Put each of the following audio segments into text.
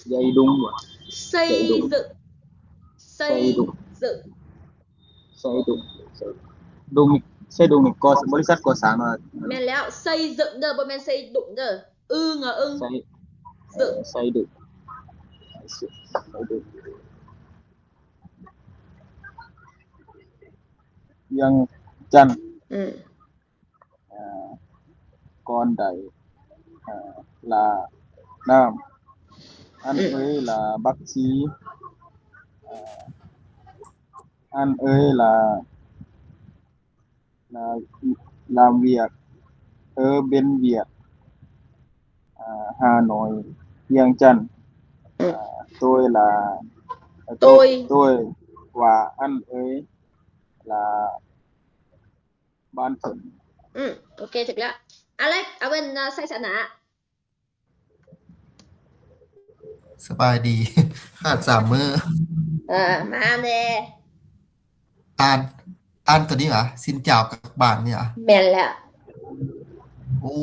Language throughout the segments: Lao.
ໃຫຍ່ດຸງບໍ່? ໃສ່ເຊິ່ງ ໃສ່ດຸງ ໃສ່ດຸງ ໃສ່ດຸງນີ້ ໃສ່ດຸງນີ້ກໍ່ ບໍລິສັດກໍ່ສ້າງເນາະ. ແມ່ນແລ້ວ ໃສ່ເຊິ່ງເດີ ບໍ່ແມ່ນໃສ່ດຸງເດີ. ອຶງ ອະ ອຶງ ໃສ່ ເຊິ່ງ ເອີ ໃສ່ດຸງ ໃສ່ດຸງ ວຽງຈັນ. ອືມ ອາ ກ່ອນໄດ້ ອາ ລານ້ຳ ອັນ ອືມ ເອີຍລາບັກຊີ ອາ ອັນ ເອີຍລາ ລາ ລາວຽກ ເອີ ເບັນວຽກ ອາ ຮ່າໂນ້ຍ ວຽງຈັນ ອືມ ອາ ໂຕຍລາ ໂຕຍ ໂຕຍ ໂຕຍ ວ່າ ອັນ ເອີຍ ລາ ບ້ານເພິ່ນ. ອືມ ໂອເຄ ຖືກແລ້ວ. ອາເລັກ ອາເວັນ ໄຊຊະນະ. ສະບາຍດີ ຂາດສາມມື້. ເອີ ມາແດ່. ອ່ານ ອ່ານໂຕນີ້ຫວາ? ຊິນຈາວກັກບານນີ້ຫວາ? ແມ່ນແລ້ວ. ໂອ້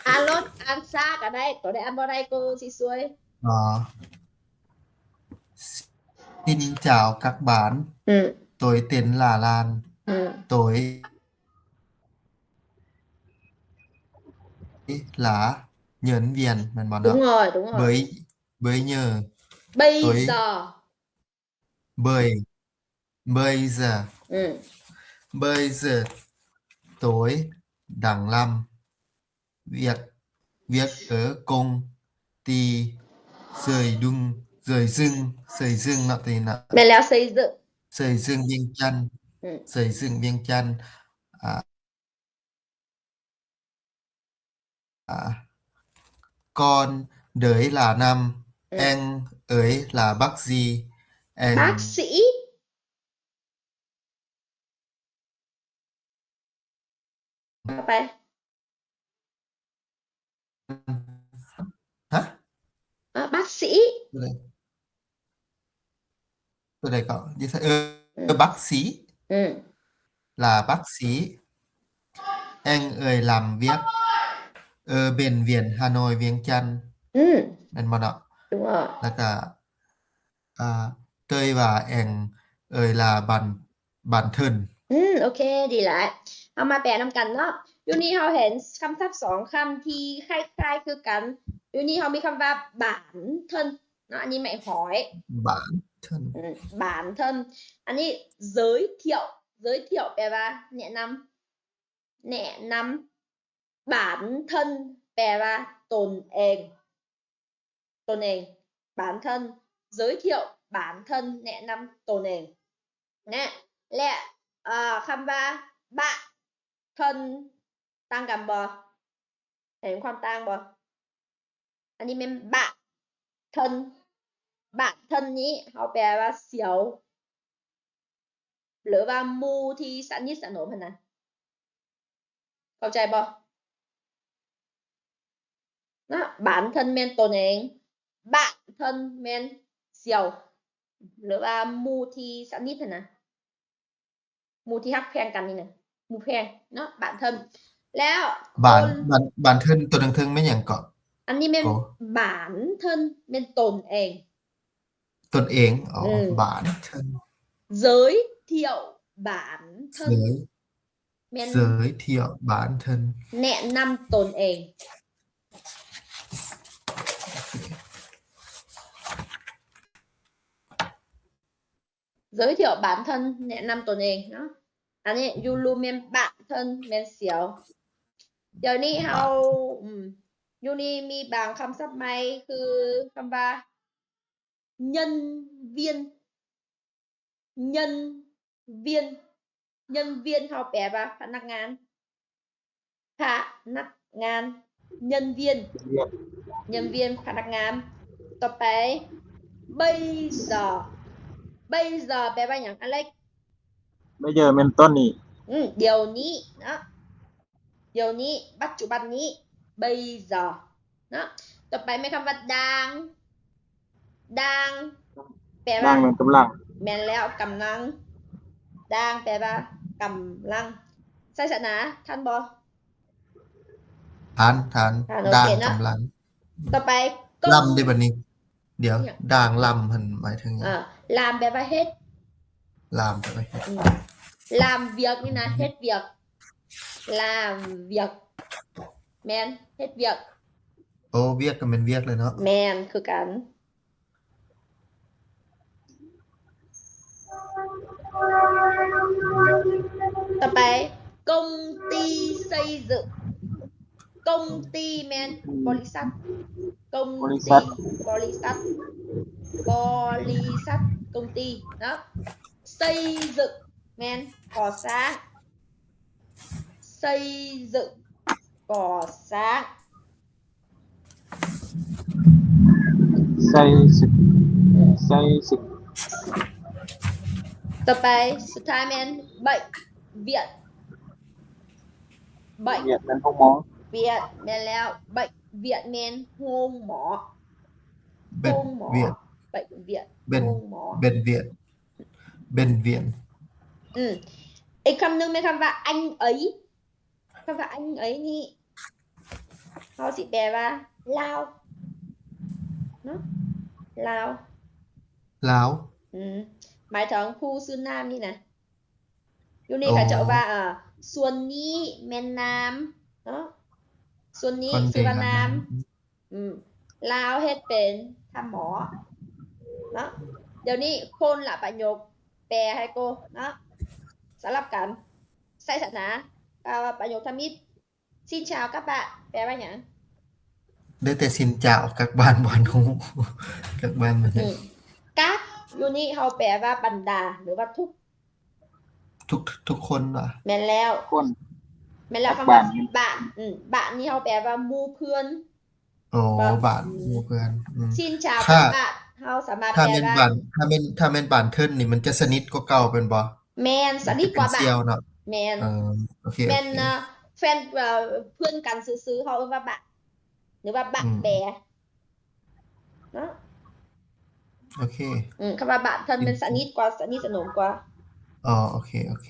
ອ່ານລົດ ອ່ານຊ້າກໍໄດ້ ໂຕໃດອ່ານບໍ່ໄດ້ກໍຊິຊ່ວຍ. ອໍ. ຊິນຈາວກັກບານ ອືມ ໂຕຍເຕັນລາລານ ອືມ ໂຕຍລາເງິນວຽນ ແມ່ນບໍ່ເນາະ? ດຸງອອຍ ດຸງອອຍ ເບີຍ ເບີຍເຍີ ເບີຍ ໂຕຍ ເບີຍ ເບີຍເຢີ ອືມ ເບີຍເຢີ ໂຕຍດັງລຳ ວຽກ ວຽກເອີກົງຕີ ເຊີຍດຸງ ເຊີຍຊຶງ ເຊີຍຊຶງເນາະ ໂຕນີ້ເນາະ. ແມ່ນແລ້ວ ເຊີຍເຊີຍ ເຊີຍຊຶງວຽງຈັນ ອືມ ເຊີຍຊຶງວຽງຈັນ ອາ ອາ ກ່ອນເດີຍລານ້ຳ ອືມ ແອງເອີຍລາບັກຊີ ແອງ ບັກຊີ ຕໍ່ໄປ ຮະ? ເອີ ບັກສີ ຕົວໃດ? ຕົວໃດເກາະ? ຢູ່ໃສ? ເອີ ອືມ ບັກສີ ອືມ ລາບັກສີ ແອງເອີຍລຳວຽກ ເອີເບັນວຽນ ຮ່າໂນ້ຍ ວຽງຈັນ ອືມ ແມ່ນບໍ່ເນາະ? ຖືກຕ້ອງ ແລ້ວກະ ອ່າ ເຕີຍວ່າແອງເອີຍລາບັນ ບັນເທິນ ອືມ ໂອເຄ ດີຫຼາຍ ເຮົາມາແປນຳກັນເນາະ. ຢູ່ນີ້ເຮົາເຫັນຄຳສັບສອງຄຳທີ່ຄ້າຍໆຄືກັນ ຢູ່ນີ້ເຮົາມີຄຳວ່າບານເທິນເນາະ ອັນນີ້ໄມ້ຫອຍ ບານເທິນ ອືມ ບານເທິນ ອັນນີ້ເຈີຍທ່ຽວ ເຈີຍທ່ຽວແປວ່າແນະນຳ ແນະນຳ ບານເທິນ ແປວ່າຕົນເອງ ຕົນເອງ ບານເທິນ ເຈີຍທ່ຽວ ບານເທິນ ແນະນຳຕົນເອງ ແນະ ແລະ ເອີ ຄຳວ່າບະເທິນ ຕ່າງກັນບໍ່? ເຫັນຄວາມຕ່າງບໍ່? ອັນນີ້ແມ່ນບານເທິນ ບານເທິນນີ້ເຮົາແປວ່າສຽວ ຫຼືວ່າໝູ່ທີ່ສະໜິດສະໜົມຫັ້ນນະ ເຂົ້າໃຈບໍ່? ເນາະ ບານເທິນແມ່ນຕົນເອງ ບານເທິນແມ່ນສຽວ ຫຼືວ່າໝູ່ທີ່ສະໜິດຫັ້ນນະ ໝູ່ທີ່ຮັກແພງກັນນີ້ນະ ໝູ່ແພງເນາະ ບານເທິນ ແລ້ວ ບານ ບານ ບານເທິນຕົວເທິງໆແມ່ນຫຍັງເກາະ? ອັນນີ້ແມ່ນ ໂອ້ ບານເທິນແມ່ນຕົນເອງ ຕົນເອງ ອໍ ອືມ ບານເທິນ ເຈີຍທ່ຽວບານເທິນ ເຈີຍ ແມ່ນ ເຈີຍທ່ຽວບານເທິນ ແນະນຳຕົນເອງ ເຈີຍທ່ຽວບານເທິນ ແນະນຳຕົນເອງເນາະ ອັນນີ້ຢູ່ລຸ່ມແມ່ນບານເທິນ ແມ່ນສຽວ ດຽວນີ້ເຮົາ ບານເທິນ ອືມ ຢູ່ນີ້ມີບາງຄຳສັບໃໝ່ ຄືຄຳວ່າ ເງິນວຽນ ເງິນວຽນ ເງິນວຽນເຮົາແປວ່າພະນັກງານ ພະນັກງານ ເງິນວຽນ ເງິນວຽນ ພະນັກງານ ຕໍ່ໄປ ໄບເຢີ ໄບເຢີແປວ່າຫຍັງ ອາເລັກ? ໄບເຢີແມ່ນຕອນນີ້ ອືມ ດຽວນີ້ເນາະ ດຽວນີ້ ປັດຈຸບັນນີ້ ໄບເຢີ ເນາະ ຕໍ່ໄປແມ່ນຄຳວ່າດາງ ດາງ ແປວ່າ ດາງແມ່ນກຳລັງ ແມ່ນແລ້ວ ກຳລັງ ດາງແປວ່າກຳລັງ ໄຊຊະນາ ທັນບໍ່? ທັນ ທັນ ທັນ ໂອເຄເນາະ ດາງກຳລັງ ຕໍ່ໄປ ລຳເດ້ບັດນີ້. ດຽວ ດ່າງລຳຫັ້ນໝາຍເຖິງຫຍັງ? ເອີ ລຳແປວ່າເຮັດ. ລຳແປວ່າເຮັດ. ອືມ ລຳວຽກນີ້ນະ ເຮັດວຽກ. ລຳວຽກ ແມ່ນ ເຮັດວຽກ. ໂອ້ ວຽກກໍແມ່ນວຽກເລີຍເນາະ. ແມ່ນ ຄືກັນ. ຕໍ່ໄປ ກອງຕີໄຊເຊີ ກອງຕີແມ່ນບໍລິສັດ. ກອງຕີ ບໍລິສັດ ບໍລິສັດ ກອງຕີເນາະ. ໄຊເຊີແມ່ນກໍ່ສ້າງ. ໄຊເຊີ ກໍ່ສ້າງ. ໄຊເຊີ ໄຊເຊີ. ຕໍ່ໄປ ສຸດທ້າຍແມ່ນ ໄບວຽດ. ໄບວຽດແມ່ນໂຮງໝໍ. ວຽດ ແມ່ນແລ້ວ. ໄບວຽດແມ່ນໂຮງໝໍ. ໂຮງໝໍ ໄບວຽດ ເປັນ ໂຮງໝໍ ເປັນວຽດ. ເປັນວຽນ. ອືມ ອີກຄຳໜຶ່ງແມ່ນຄຳວ່າ ອັງເອີຍ. ຄຳວ່າ ອັງເອີຍ ນີ້ ເຮົາຊິແປວ່າ ລາວ ເນາະ ລາວ ລາວ. ອືມ ໝາຍເຖິງຜູ້ຊື່ນາມນີ້ນະ. ຢູ່ນີ້ ອໍ ເຂົາເຈົ້າວ່າ ເອີ ສ່ວນນີ້ແມ່ນນາມເນາະ ສ່ວນນີ້ຊື່ວ່ານາມ. ອືມ ລາວເຮັດເປັນທຳໝໍເນາະ. ດຽວນີ້ຄົນລະປະໂຫຍກ ແປໃຫ້ໂກເນາະ ສະຫຼັບກັນໃຊ້ຊະນະ. ກະວ່າປະໂຫຍກທຳອິດ ຊິນຈາວກັກບ້ານ ແປວ່າຫຍັງ? ໄດ້ແຕ່ຊິນຈາວກັກບ້ານ ບໍ່ຮູ້ ກັກບ້ານມັນ. ອືມ ກັກ ຢູ່ນີ້ເຮົາແປວ່າບັນດາ ຫຼືວ່າທຸກ ທຸກ ທຸກຄົນຫວາ? ແມ່ນແລ້ວ ຄົນ ແມ່ນແລ້ວ. ຄຳວ່າບ້ານ ບ້ານ ອືມ ບ້ານນີ້ເຮົາແປວ່າໝູ່ເພື່ອນ. ອໍ ບ້ານ ໝູ່ເພື່ອນ. ອືມ ຊິນຈາວກັກບ້ານ ເຮົາສາມາດແປວ່າ ຖ້າແມ່ນບ້ານ ຖ້າແມ່ນ ຖ້າແມ່ນບ້ານເທີນນີ້ ມັນຈະສະໜິດກວ່າເກົ່າແມ່ນບໍ່? ແມ່ນ ສະໜິດກວ່າບ້ານ. ເປັນສ່ຽວເນາະ. ແມ່ນ ເອີ ໂອເຄ ແມ່ນ ໂອເຄ ແຟນ ເອີ ເພື່ອນກັນຊື່ໆ ເຮົາເອີ້ນວ່າບ້ານ ຫຼືວ່າບ້ານ ອືມ ແປ ເນາະ. ໂອເຄ ອືມ ຄຳວ່າບ້ານເພິ່ນແມ່ນສະໜິດກວ່າ ສະໜິດສະໜົມກວ່າ. ອໍ ໂອເຄ ໂອເຄ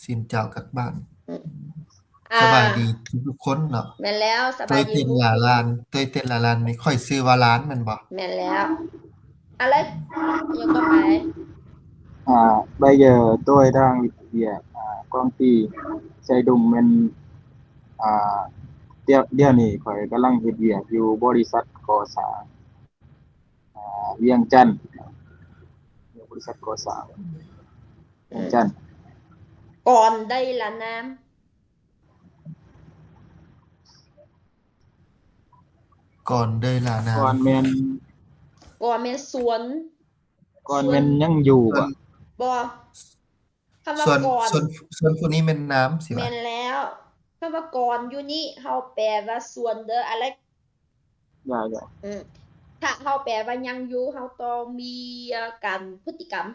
ຊິນຈາວກັກບ້ານ. ອືມ ອ່າ ສະບາຍດີທຸກໆຄົນເນາະ. ແມ່ນແລ້ວ ສະບາຍດີ. ໂຕຍເຕັນຫຼາລານ ໂຕຍເຕັນຫຼາລານ ນີ້ຂ້ອຍຊື່ວ່າລານແມ່ນບໍ່? ແມ່ນແລ້ວ. ເອົາເລີຍ ປະໂຫຍກຕໍ່ໄປ. ອ່າ ໄບເຢີໂຕຍທາງວຽກ ອ່າ ກອງຕີໄຊດຸງແມ່ນ ອ່າ ດຽວ ດຽວນີ້ຂ້ອຍກຳລັງເຮັດວຽກຢູ່ບໍລິສັດກໍ່ສ້າງ ອ່າ ວຽງຈັນ ບໍລິສັດກໍ່ສ້າງວຽງຈັນ. ກອນໄດລານາມ ກອນເດີລານາມ ກອນແມ່ນ ກອນແມ່ນສວນ ກອນແມ່ນຍັງຢູ່ບໍ່? ບໍ່ ຄຳວ່າກອນ ສວນ ສວນຜູ້ນີ້ແມ່ນນາມຊິວະ? ແມ່ນແລ້ວ ຄຳວ່າກອນຢູ່ນີ້ເຮົາແປວ່າສວນເດີ ອາເລັກ. ຢ່າ ຢ່າ ອືມ ຖ້າເຮົາແປວ່າຍັງຢູ່ ເຮົາຕ້ອງມີການພຶດຕິກຳ.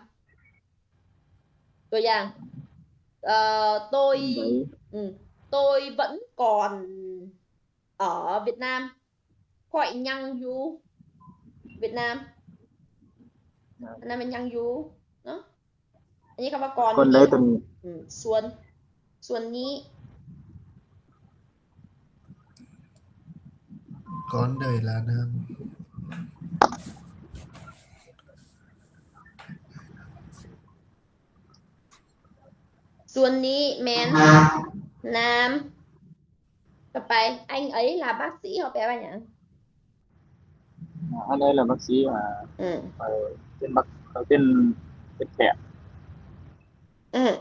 ຕົວຢ່າງ ເອີ ໂຕຍ ອືມ ໂຕຍ ເອີ ຫວຽດນາມ ຂ້ອຍຍັງຢູ່ຫວຽດນາມ ອັນນັ້ນແມ່ນຍັງຢູ່ເນາະ. ອັນນີ້ຄຳວ່າກອນ ຄົນໃດຕົວນີ້ ອືມ ສ່ວນ ສ່ວນນີ້ ກອນເດີລານາມ ສ່ວນນີ້ແມ່ນນາມ. ຕໍ່ໄປ ອັງເອີຍ ລາບັກຊີ ເຮົາແປວ່າຫຍັງ? ອັງເອີຍ ລາບັກຊີ ອືມ ເປັນບັກ ເປັນ ເປັນແພດ. ອືມ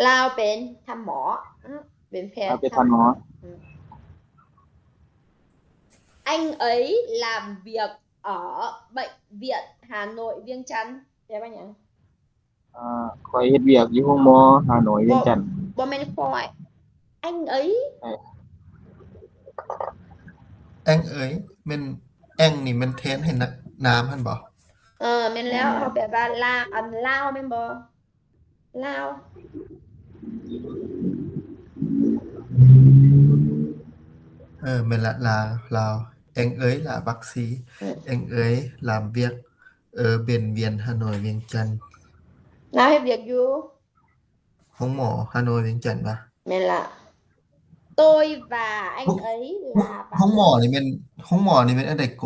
ລາວເປັນທຳໝໍ ເປັນແພດ ລາວເປັນທຳໝໍ. ອືມ ອັງເອີຍ ລາວຽກ ເອີ ໄປວຽກ ຮາໂນ້ຍ ວຽງຈັນ ແປວ່າຫຍັງ? ອ່າ ຂ້ອຍເຮັດວຽກຢູ່ໂຮງໝໍ ຮາໂນ້ຍ ວຽງຈັນ. ບໍ່ ບໍ່ແມ່ນຂ້ອຍ ອັງເອີຍ ເອີ ອັງເອີຍ ແມ່ນ ອັງນີ້ແມ່ນແທນໃຫ້ນາມຫັ້ນບໍ່? ເອີ ແມ່ນແລ້ວ ເຮົາແປວ່າລາ ອັນ ລາວແມ່ນບໍ່? ລາວ ເອີ ແມ່ນລະ ລາວ ລາວ ອັງເອີຍ ລາບັກຊີ ອັງເອີຍ ລາວຽກ ເອີ ເປັນວຽກ ຮາໂນ້ຍ ວຽງຈັນ. ລາວເຮັດວຽກຢູ່ໂຮງໝໍ ຮາໂນ້ຍ ວຽງຈັນຫວາ? ແມ່ນລະ ໂຕຍວ່າ ອັງເອີຍ ລາບັກ ໂຮງໝໍນີ້ແມ່ນ ໂຮງໝໍນີ້ແມ່ນອັນໃດໂກ?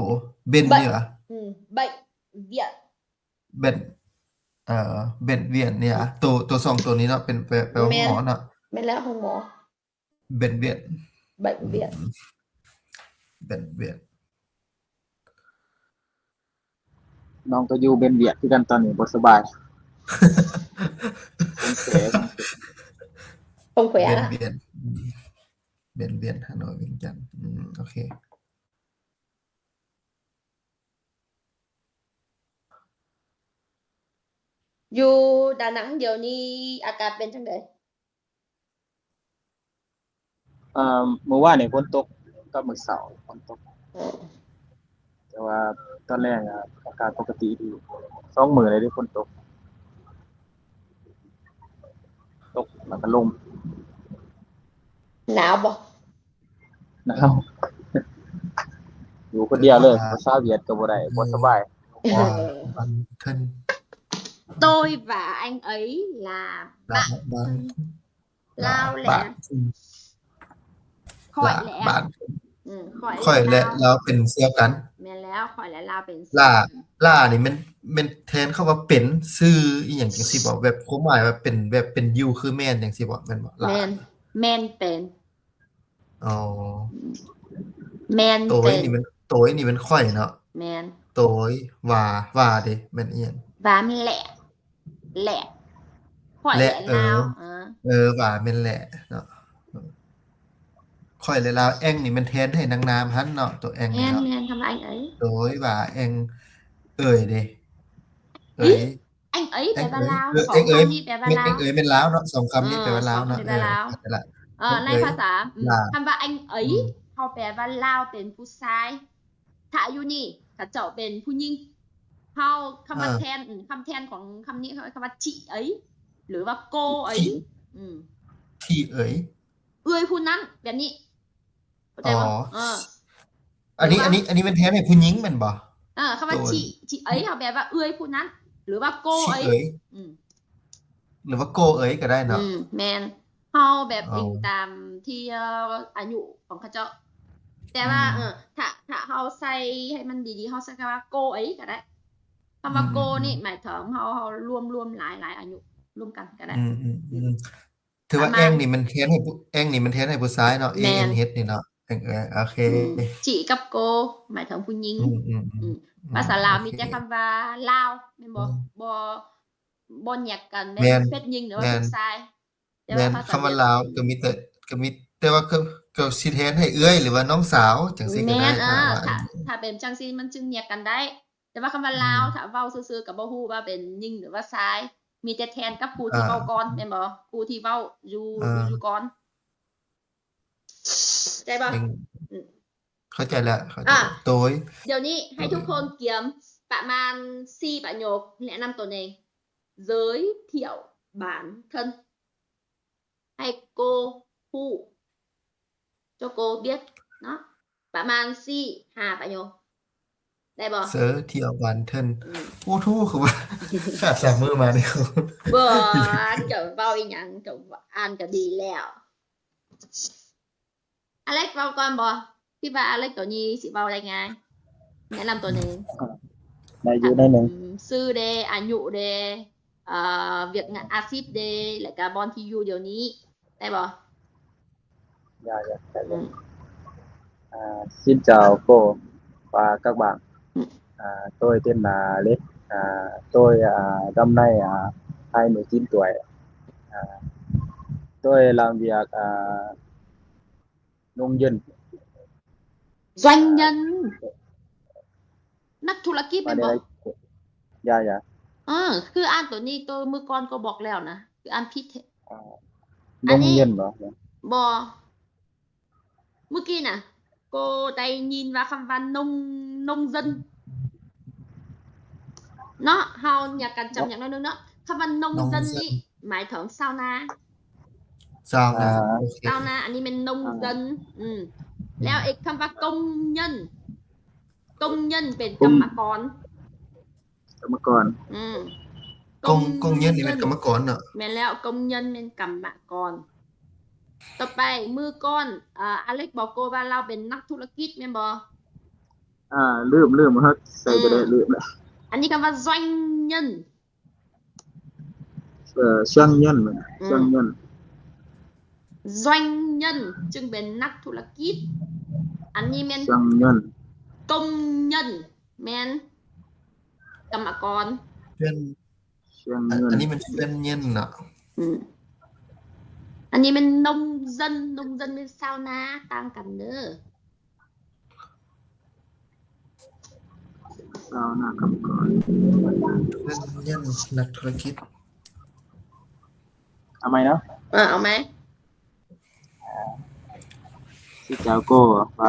Bệnh viện ນີ້ຫວາ? ອືມ bệnh viện ເປັນ ເອີ bệnh viện ນີ້ຫວາ? ໂຕ ໂຕສອງໂຕນີ້ເນາະ ເປັນ ແປ ແປວ່າໂຮງໝໍເນາະ. ແມ່ນແລ້ວ ໂຮງໝໍ. Bệnh viện. Bệnh viện. ອືມ bệnh viện. ນ້ອງກໍຢູ່ bệnh viện ຄືກັນ ຕອນນີ້ບໍ່ສະບາຍ. ຄົງແຂວ ຄົງແຂວ ເປັນວຽນ ເປັນວຽນ ຮ່າໂນ້ຍ ວຽງຈັນ. ອືມ ໂອເຄ. ຢູ່ດານັງດຽວນີ້ອາກາດເປັນຈັ່ງໃດ? ເອີ ມື້ວານນີ້ຝົນຕົກກັບມື້ເຊົ້າຝົນຕົກ ເອີ ແຕ່ວ່າຕອນແລງອາ ອາກາດປົກກະຕິດີ ສອງມື້ແລ້ວເດ້ຝົນຕົກ ຕົກແລ້ວກໍລົມ. ໜາວບໍ່? ໜາວ ຢູ່ຄົນດຽວເລີຍ ພາສາຫວຽດກໍບໍ່ໄດ້ ບໍ່ສະບາຍ. ເອີ Tôi và anh ấy là bạn thân. ລາວແຫຼະ ຂ້ອຍແຫຼະ ບ້ານ ອືມ ຂ້ອຍ ຂ້ອຍແລະລາວເປັນສ່ຽວກັນ. ແມ່ນແລ້ວ ຂ້ອຍແລະລາວເປັນສ່ຽວກັນ. ລາ ລານີ້ແມ່ນ ແມ່ນແທນຄຳວ່າເປັນ ຊື່ອີ່ຫຍັງຈັ່ງຊີ້ບໍ? ແບບຄວາມໝາຍວ່າເປັນ ແບບເປັນຢູ່ຄືແມ່ນຈັ່ງຊີ້ບໍ? ແມ່ນບໍ່? ລາ ແມ່ນ ແມ່ນເປັນ. ອໍ ແມ່ນ ໂຕຍ ເປັນ ນີ້ແມ່ນ ໂຕຍ ນີ້ແມ່ນຂ້ອຍເນາະ. ແມ່ນ ໂຕຍ ວ່າ ວ່າເດ ແມ່ນອີ່ຫຍັງ? ວ່າແມ່ນແຫຼະ ແຫຼະ ຂ້ອຍແຫຼະ ແຫຼະ ເອີ ລາວ ເອີ ເອີ ວ່າແມ່ນແຫຼະເນາະ. ຂ້ອຍແລະລາວ ແອງນີ້ແມ່ນແທນໃຫ້ນາງນາມຫັ້ນເນາະ ໂຕແອງນີ້ເນາະ. ແມ່ນ ແມ່ນ ຄຳວ່າແອງເອີຍ ໂຕຍ ວ່າແອງເອີຍເດ ເອີຍ. ແອງເອີຍແປວ່າລາວ ເອີຍ ສອງຄຳນີ້ແປວ່າລາວ ແອງເອີຍແມ່ນລາວເນາະ ສອງຄຳນີ້ແປວ່າລາວເນາະ. ເອີ ເອີ ແມ່ນລາວ ເອີ ໃນພາສາ ອືມ ຄຳວ່າແອງເອີຍ ເຮົາແປວ່າລາວເປັນຜູ້ຊາຍ ຖ້າຢູ່ນີ້ເຂົາເຈົ້າເປັນຜູ້ຍິງ ເຮົາ ຄຳວ່າແທນ ເອີ ຄຳແທນຂອງຄຳນີ້ ເຂົາເອີ້ນຄຳວ່າ chị ấy ຫຼືວ່າ cô ấy. ອືມ chị ấy ເອື້ອຍຜູ້ນັ້ນ ແບບນີ້ ເຂົ້າໃຈບໍ່? ອໍ ເອີ ອັນນີ້ ຫຼືວ່າ ອັນນີ້ ອັນນີ້ແມ່ນແທນໃຫ້ຜູ້ຍິງແມ່ນບໍ່? ເອີ ຄຳວ່າ chị chị ấy ເຮົາແປວ່າເອື້ອຍຜູ້ນັ້ນ ຫຼືວ່າ cô ấy ອືມ ຫຼືວ່າ cô ấy ກໍໄດ້ເນາະ. ອືມ ແມ່ນ ເຮົາແບບ ອໍ ອີງຕາມທີ່ ເອີ ອາຍຸຂອງເຂົາເຈົ້າ ແຕ່ວ່າ ອືມ ເອີ ຖ້າ ຖ້າເຮົາໃສ່ໃຫ້ມັນດີໆ ເຮົາໃສ່ຄຳວ່າ cô ấy ກໍໄດ້. ຄຳວ່າ ອືມ cô ນີ້ ອືມ ໝາຍເຖິງເຮົາ ເຮົາລວມ ລວມຫຼາຍ ຫຼາຍອາຍຸລວມກັນກໍໄດ້. ອືມ ອືມ ອືມ ຖືວ່າແອງນີ້ມັນແທນໃຫ້ຜູ້ ແອງນີ້ມັນແທນໃຫ້ຜູ້ຊາຍເນາະ. ແອງເຮັດນີ້ເນາະ ແອງ ເອີ ໂອເຄ. ອືມ ຈີກັບໂກ ໝາຍເຖິງຜູ້ຍິງ. ອືມ ອືມ ອືມ ອືມ ພາສາລາວມີແຕ່ຄຳວ່າລາວ ແມ່ນບໍ່? ອືມ ບໍ່ ບໍ່ແຍກກັນແມ່ນ ແມ່ນ ເພດຍິງ ຫຼືວ່າ ແມ່ນ ເພດຊາຍ. ແຕ່ວ່າ ແມ່ນ ພາສາຫວຽດ ຄຳວ່າລາວກໍມີແຕ່ ກໍມີ ແຕ່ວ່າກໍ ກໍຊິແທນໃຫ້ເອື້ອຍ ຫຼືວ່ານ້ອງສາວ ຈັ່ງຊີ້ກໍໄດ້. ແມ່ນ ເອີ ເນາະ ຖ້າ ຖ້າເປັນຈັ່ງຊີ້ມັນຈຶ່ງແຍກກັນໄດ້. ແຕ່ວ່າຄຳວ່າ ອືມ ລາວ ຖ້າເວົ້າຊື່ໆກໍບໍ່ຮູ້ວ່າເປັນຍິງ ຫຼືວ່າຊາຍ ມີແຕ່ແທນກັບຜູ້ທີ່ ອ່າ ເວົ້າກ່ອນ ແມ່ນບໍ່? ຜູ້ທີ່ເວົ້າຢູ່ ອ່າ ຢູ່ກ່ອນ ເຂົ້າໃຈບໍ່? ອືມ ອືມ ເຂົ້າໃຈແລ້ວ ເຂົ້າໃຈ. ອ່າ ໂດຍ ດຽວນີ້ໃຫ້ທຸກຄົນກຽມປະມານສີ່ປະໂຫຍກ ແນະນຳຕົວເອງ giới thiệu bản thân. ໃຫ້ໂກຮູ້ ໂຈໂກບຽດເນາະ ປະມານສີ່ຫ້າປະໂຫຍກ ໄດ້ບໍ່? ເຊີທຽວບານເທິນ ອືມ ໂອ້ ໂທ ຄືວ່າ ສາມມື້ມານີ້ ບໍ່ ເຈົ້າເວົ້າອີ່ຫຍັງ ເຈົ້າອ່ານກໍດີແລ້ວ. ອາເລັກເວົ້າກ່ອນບໍ່? ຄິດວ່າອາເລັກໂຕນີ້ຊິເວົ້າໄດ້ງ່າຍ ແນະນຳຕົວເອງ. ໄດ້ຢູ່ໜ້ອຍໜຶ່ງ ອືມ ຊື່ເດ ອາຍຸເດ ເອີ່ ວຽກງານ ອາຊີບເດ ແລ້ວກະບ່ອນທີ່ຢູ່ດຽວນີ້ ໄດ້ບໍ່? ໄດ້ ໄດ້ ໄດ້. ອືມ À, xin chào cô và các bạn. À, tôi tên là Lê. À, tôi, à, năm nay, à, hai mươi chín tuổi. À, tôi làm việc, à, nông dân. Doanh nhân. ນັກທຸລະກິດແມ່ນບໍ່? ຢ່າ ຢ່າ ເອີ ຄືອ່ານໂຕນີ້ ໂຕມື້ກ່ອນກໍບອກແລ້ວນະ ຄືອ່ານຜິດແທ້. ອ່າ ອັນນີ້ ນງເງິນບໍ່? ບໍ່ ມື້ກີ້ນະ ກໍໄດ້ຍິນວ່າຄຳວ່າ ນົງ ນົງເຊິນ ເນາະ ເຮົາຫຍັກກັນຈຳຫຍັກໜ້ອຍໜຶ່ງເນາະ. ຄຳວ່າ ນົງເຊິນນີ້ ໜົງເຊິນ ໝາຍເຖິງຊາວນາ. ຊາວນາ ອ່າ ໂອເຄ ຊາວນາ ອັນນີ້ແມ່ນນົງເຊິນ. ອ່າ ອືມ ແລ້ວອີກຄຳວ່າ ໂກງເງິນ ໂກງເງິນເປັນ ໂກງ ກຳມະກອນ ກຳມະກອນ. ອືມ ໂກງ ໂກງເງິນນີ້ແມ່ນກຳມະກອນເນາະ. ແມ່ນແລ້ວ ໂກງເງິນແມ່ນກຳມະກອນ. ຕໍ່ໄປ ມື້ກ່ອນ ອາ ອາເລັກບອກໂກວ່າລາວເປັນນັກທຸລະກິດແມ່ນບໍ່? ອ່າ ລືມ ລືມ ໃສ່ກະໄດ້ ອືມ ລືມລະ. ອັນນີ້ຄຳວ່າ doanh nhân ເອີ doanh nhân ແມ່ນ ອືມ doanh nhân doanh nhân ຈຶ່ງເປັນນັກທຸລະກິດ. ອັນນີ້ແມ່ນ doanh nhân 工人 ແມ່ນກຳມະກອນ. ເປັນ doanh nhân ອັນນີ້ແມ່ນ doanh nhân ເນາະ. ອືມ ອັນນີ້ແມ່ນ nông dân. Nông dân ແມ່ນຊາວນາ ຕ່າງກັນເດີ. ຊາວນາກຳມະກອນ ເປັນເງິນນັກທຸລະກິດ. ເອົາໃໝ່ເນາະ ເອີ ເອົາໃໝ່. Xin chào cô,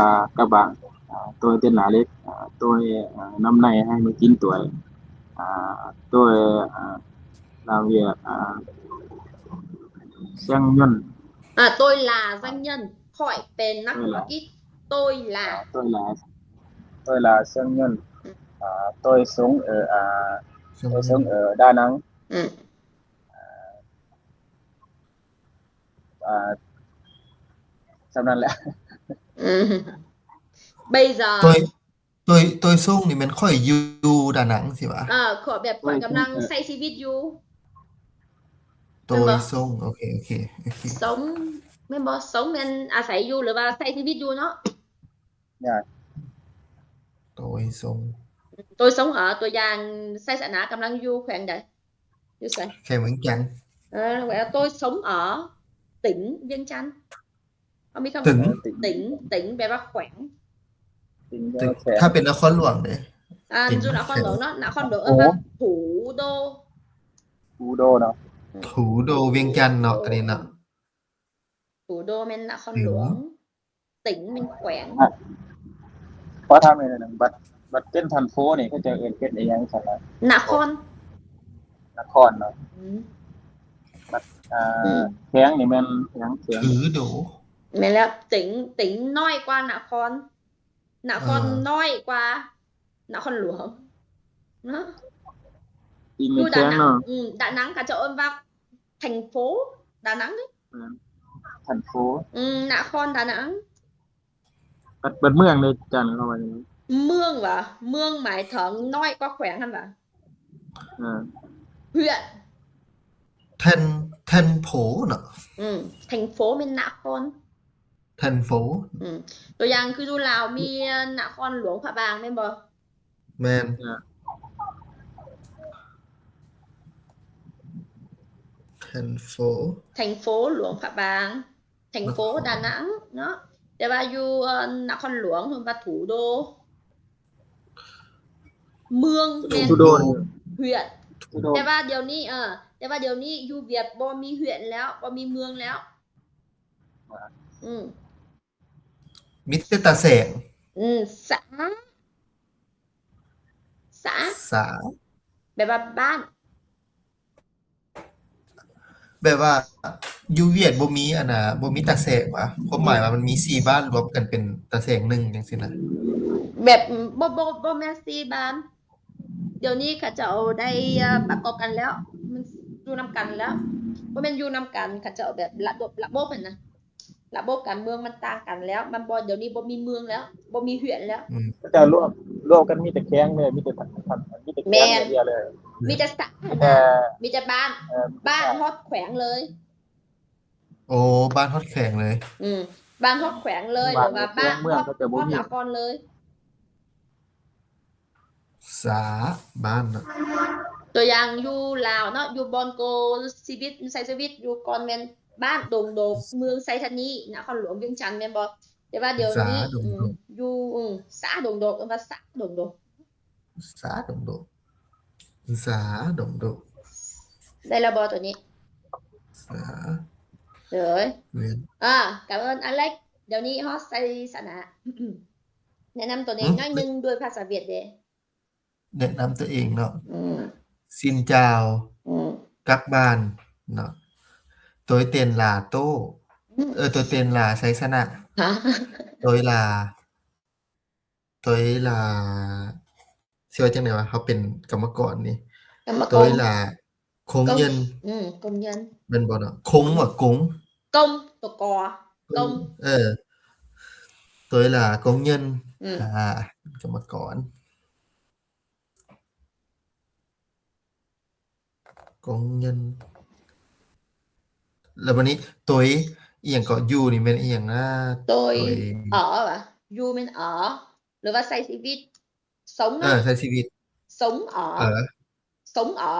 à, các bạn, à, tôi tên là Alex, à, tôi, à, năm nay hai mươi chín tuổi, à, tôi, à, làm việc, à, doanh nhân. À, tôi là doanh nhân. ຂ້ອຍເປັນນັກທຸລະກິດ. Tôi là. À, tôi là, tôi là doanh nhân. À, tôi sống ở, à, tôi sống ở Đà Nẵng. ອືມ À, ສ່ຳນັ້ນແຫຼະ. ອືມ Bây giờ tôi, tôi, tôi sống ນີ້ແມ່ນຂ້ອຍຢູ່ດານັງຊິຫວາ? ເອີ ຂ້ອຍແບບຂ້ອຍກຳລັງໃຊ້ຊີວິດຢູ່. Tôi sống ໂອເຄ ໂອເຄ ໂອເຄ. Sống ແມ່ນບໍ່? Sống ແມ່ນອາໄສຢູ່ ຫຼືວ່າໃຊ້ຊີວິດຢູ່ເນາະ? ຍາກ Tôi sống. Tôi sống ở ຕົວຢ່າງ ໄຊຊະນະກຳລັງຢູ່ແຂວງໃດ? ຢູ່ໃສ? ແຂວງວຽງຈັນ. ເອີ ແລ້ວ tôi sống ở tỉnh Viêng Chăn. ເຮົາມີຄຳວ່າ tỉnh. Tỉnh, tỉnh ແປວ່າແຂວງ. ถ้าเป็นนครหลวงเด้? ອ່າ อยู่นครหลวงเนาะ นครหลวง เอิ้นว่า thủ đô. Thủ đô ເນາະ thủ đô ວຽງຈັນເນາະ ອັນນີ້ເນາະ. Thủ đô ແມ່ນນະຄອນຫຼວງ. ຕິງ ແມ່ນແຂວງ. ຂໍຖາມໜ້ອຍໜຶ່ງ ບັດ ບັດເປັນ thành phố ນີ້ ເຂົາເຈົ້າເອີ້ນເປັນອີ່ຫຍັງຊັ້ນລະ? ນະຄອນ. ນະຄອນເນາະ. ອືມ ບັດ ອ່າ ແຂວງນີ້ແມ່ນຫຍັງ? ແຂວງ ຖືໂດ. ແມ່ນແລ້ວ ຕິງ ຕິງນ້ອຍກວ່ານະຄອນ. ນະຄອນ ເອີ ນ້ອຍກວ່ານະຄອນຫຼວງເນາະ. ຕິງ ຢູ່ດານັງ. ອືມ ດານັງ ເຂົາເຈົ້າເອີ້ນວ່າ thành phố Đà Nẵng ເດ້. ແມ່ນ thành phố. ອືມ ນະຄອນດານັງ. ບັດ ບັດເມືອງເດ້ ຈັນ ເຂົາວ່າຈັ່ງໃດ? ເມືອງຫວາ? ເມືອງໝາຍເຖິງນ້ອຍກວ່າແຂວງຫັ້ນຫວາ? ເອີ ເພື່ອ ແທ່ນ ແທ່ນໂພເນາະ. ອືມ ແທ່ນໂພແມ່ນນະຄອນ. ແທ່ນໂຟ. ອືມ ຕົວຢ່າງຄືຢູ່ລາວມີນະຄອນຫຼວງພະບາງແມ່ນບໍ່? ແມ່ນ. ແທ່ນໂຟ ແທ່ນໂຟຫຼວງພະບາງ. ແທ່ນໂຟ ນະຄອນ ດານັງເນາະ ແຕ່ວ່າຢູ່ ເອີ ນະຄອນຫຼວງເພິ່ນວ່າ ຖືໂດ. ເມືອງແມ່ນ ຖືໂດ ເຮືອນ. ແຕ່ວ່າດຽວນີ້ ເອີ ແຕ່ວ່າດຽວນີ້ຢູ່ຫວຽດບໍ່ມີເຮືອນແລ້ວ ບໍ່ມີເມືອງແລ້ວ. ອືມ ມີແຕ່ຕາແສງ. ອືມ ສາ ສາ ສາ ແປວ່າບ້ານ. ແບບວ່າຢູ່ຫວຽດບໍ່ມີອັນນ່າ ບໍ່ມີຕາແສງຫວາ? ຄວາມໝາຍວ່າມັນມີສີ່ບ້ານລວມກັນເປັນຕາແສງໜຶ່ງຈັ່ງຊີ້ນະ. ແບບ ບໍ່ ບໍ່ ບໍ່ແມ່ນສີ່ບ້ານ. ດຽວນີ້ເຂົາເຈົ້າໄດ້ ເອີ ປະກອບກັນແລ້ວ ມັນຢູ່ນຳກັນແລ້ວ. ບໍ່ແມ່ນຢູ່ນຳກັນ ເຂົາເຈົ້າແບບລະບົບ ລະບົບຫັ້ນນະ. ລະບົບການເມືອງມັນຕ່າງກັນແລ້ວ ມັນບໍ່ ດຽວນີ້ບໍ່ມີເມືອງແລ້ວ ບໍ່ມີເຮືອນແລ້ວ. ອືມ ເຂົາເຈົ້າລວມ ລວມກັນມີແຕ່ແຂວງເລີຍ ມີແຕ່ ມີແຕ່ແຂວງ ແມ່ນ ດຽວເລີຍ ມີແຕ່ສາ ມີແຕ່ ມີແຕ່ບ້ານ ເອີ ບ້ານຮອດແຂວງເລີຍ. ໂອ້ ບ້ານຮອດແຂວງເລີຍ. ອືມ ບ້ານຮອດແຂວງເລີຍ ຫຼືວ່າບ້ານຮອດ ຮອດນະຄອນເລີຍ. ສາ ບ້ານເນາະ. ຕົວຢ່າງຢູ່ລາວເນາະ ຢູ່ບ່ອນໂກຊີວິດ ໃຊ້ຊີວິດຢູ່ກ່ອນແມ່ນບ້ານດົງດົກ ເມືອງໄຊທານີ ນະຄອນຫຼວງວຽງຈັນ ແມ່ນບໍ່? ແຕ່ວ່າດຽວນີ້ ສາດົງດົກ ອືມ ຢູ່ ອືມ ສາດົງດົກ ເອີ້ນວ່າສາດົງດົກ. ສາດົງດົກ ສາດົງດົກ. ໄດ້ແລ້ວບໍ່ຕົວນີ້? ສາ ເອີຍ ເອີຍ ອ່າ ກະເອີ້ນອາເລັກ. ດຽວນີ້ຮອດໄຊຊະນະ. ແນະນຳຕົວເອງໜ້ອຍໜຶ່ງດ້ວຍພາສາຫວຽດເດ້. ແນະນຳຕົວເອງເນາະ. ອືມ Xin chào. ອືມ Các bạn ເນາະ. Tôi tên là Tô. ອືມ ເອີ Tôi tên là ໄຊຊະນະ. ຮະ Tôi là, tôi là ຊິວ່າຈັ່ງໃດວະ? ເຮົາເປັນກຳມະກອນນີ້ ກຳມະກອນ Tôi là công nhân. ອືມ công nhân ແມ່ນບໍ່ເນາະ? ຄົງວ່າກົງ ກົງ ຕົວ ກ ກົງ ເອີ ໂຕຍຫຼາ ກົງເງິນ ອືມ ອ່າ ກຳມະກອນ ກົງເງິນ ແລ້ວບາດນີ້ໂຕຍອີ່ຫຍັງເກາະ ຢູ ນີ້ແມ່ນອີ່ຫຍັງນະ? ໂຕຍ ໂຕຍ ອໍ ຫວາ? ຢູ ແມ່ນ ອໍ ຫຼືວ່າໃຊ້ຊີວິດ? ສົງ ເອີ ເນາະ ໃຊ້ຊີວິດ ສົງ ອໍ ເອີ ສົງ ອໍ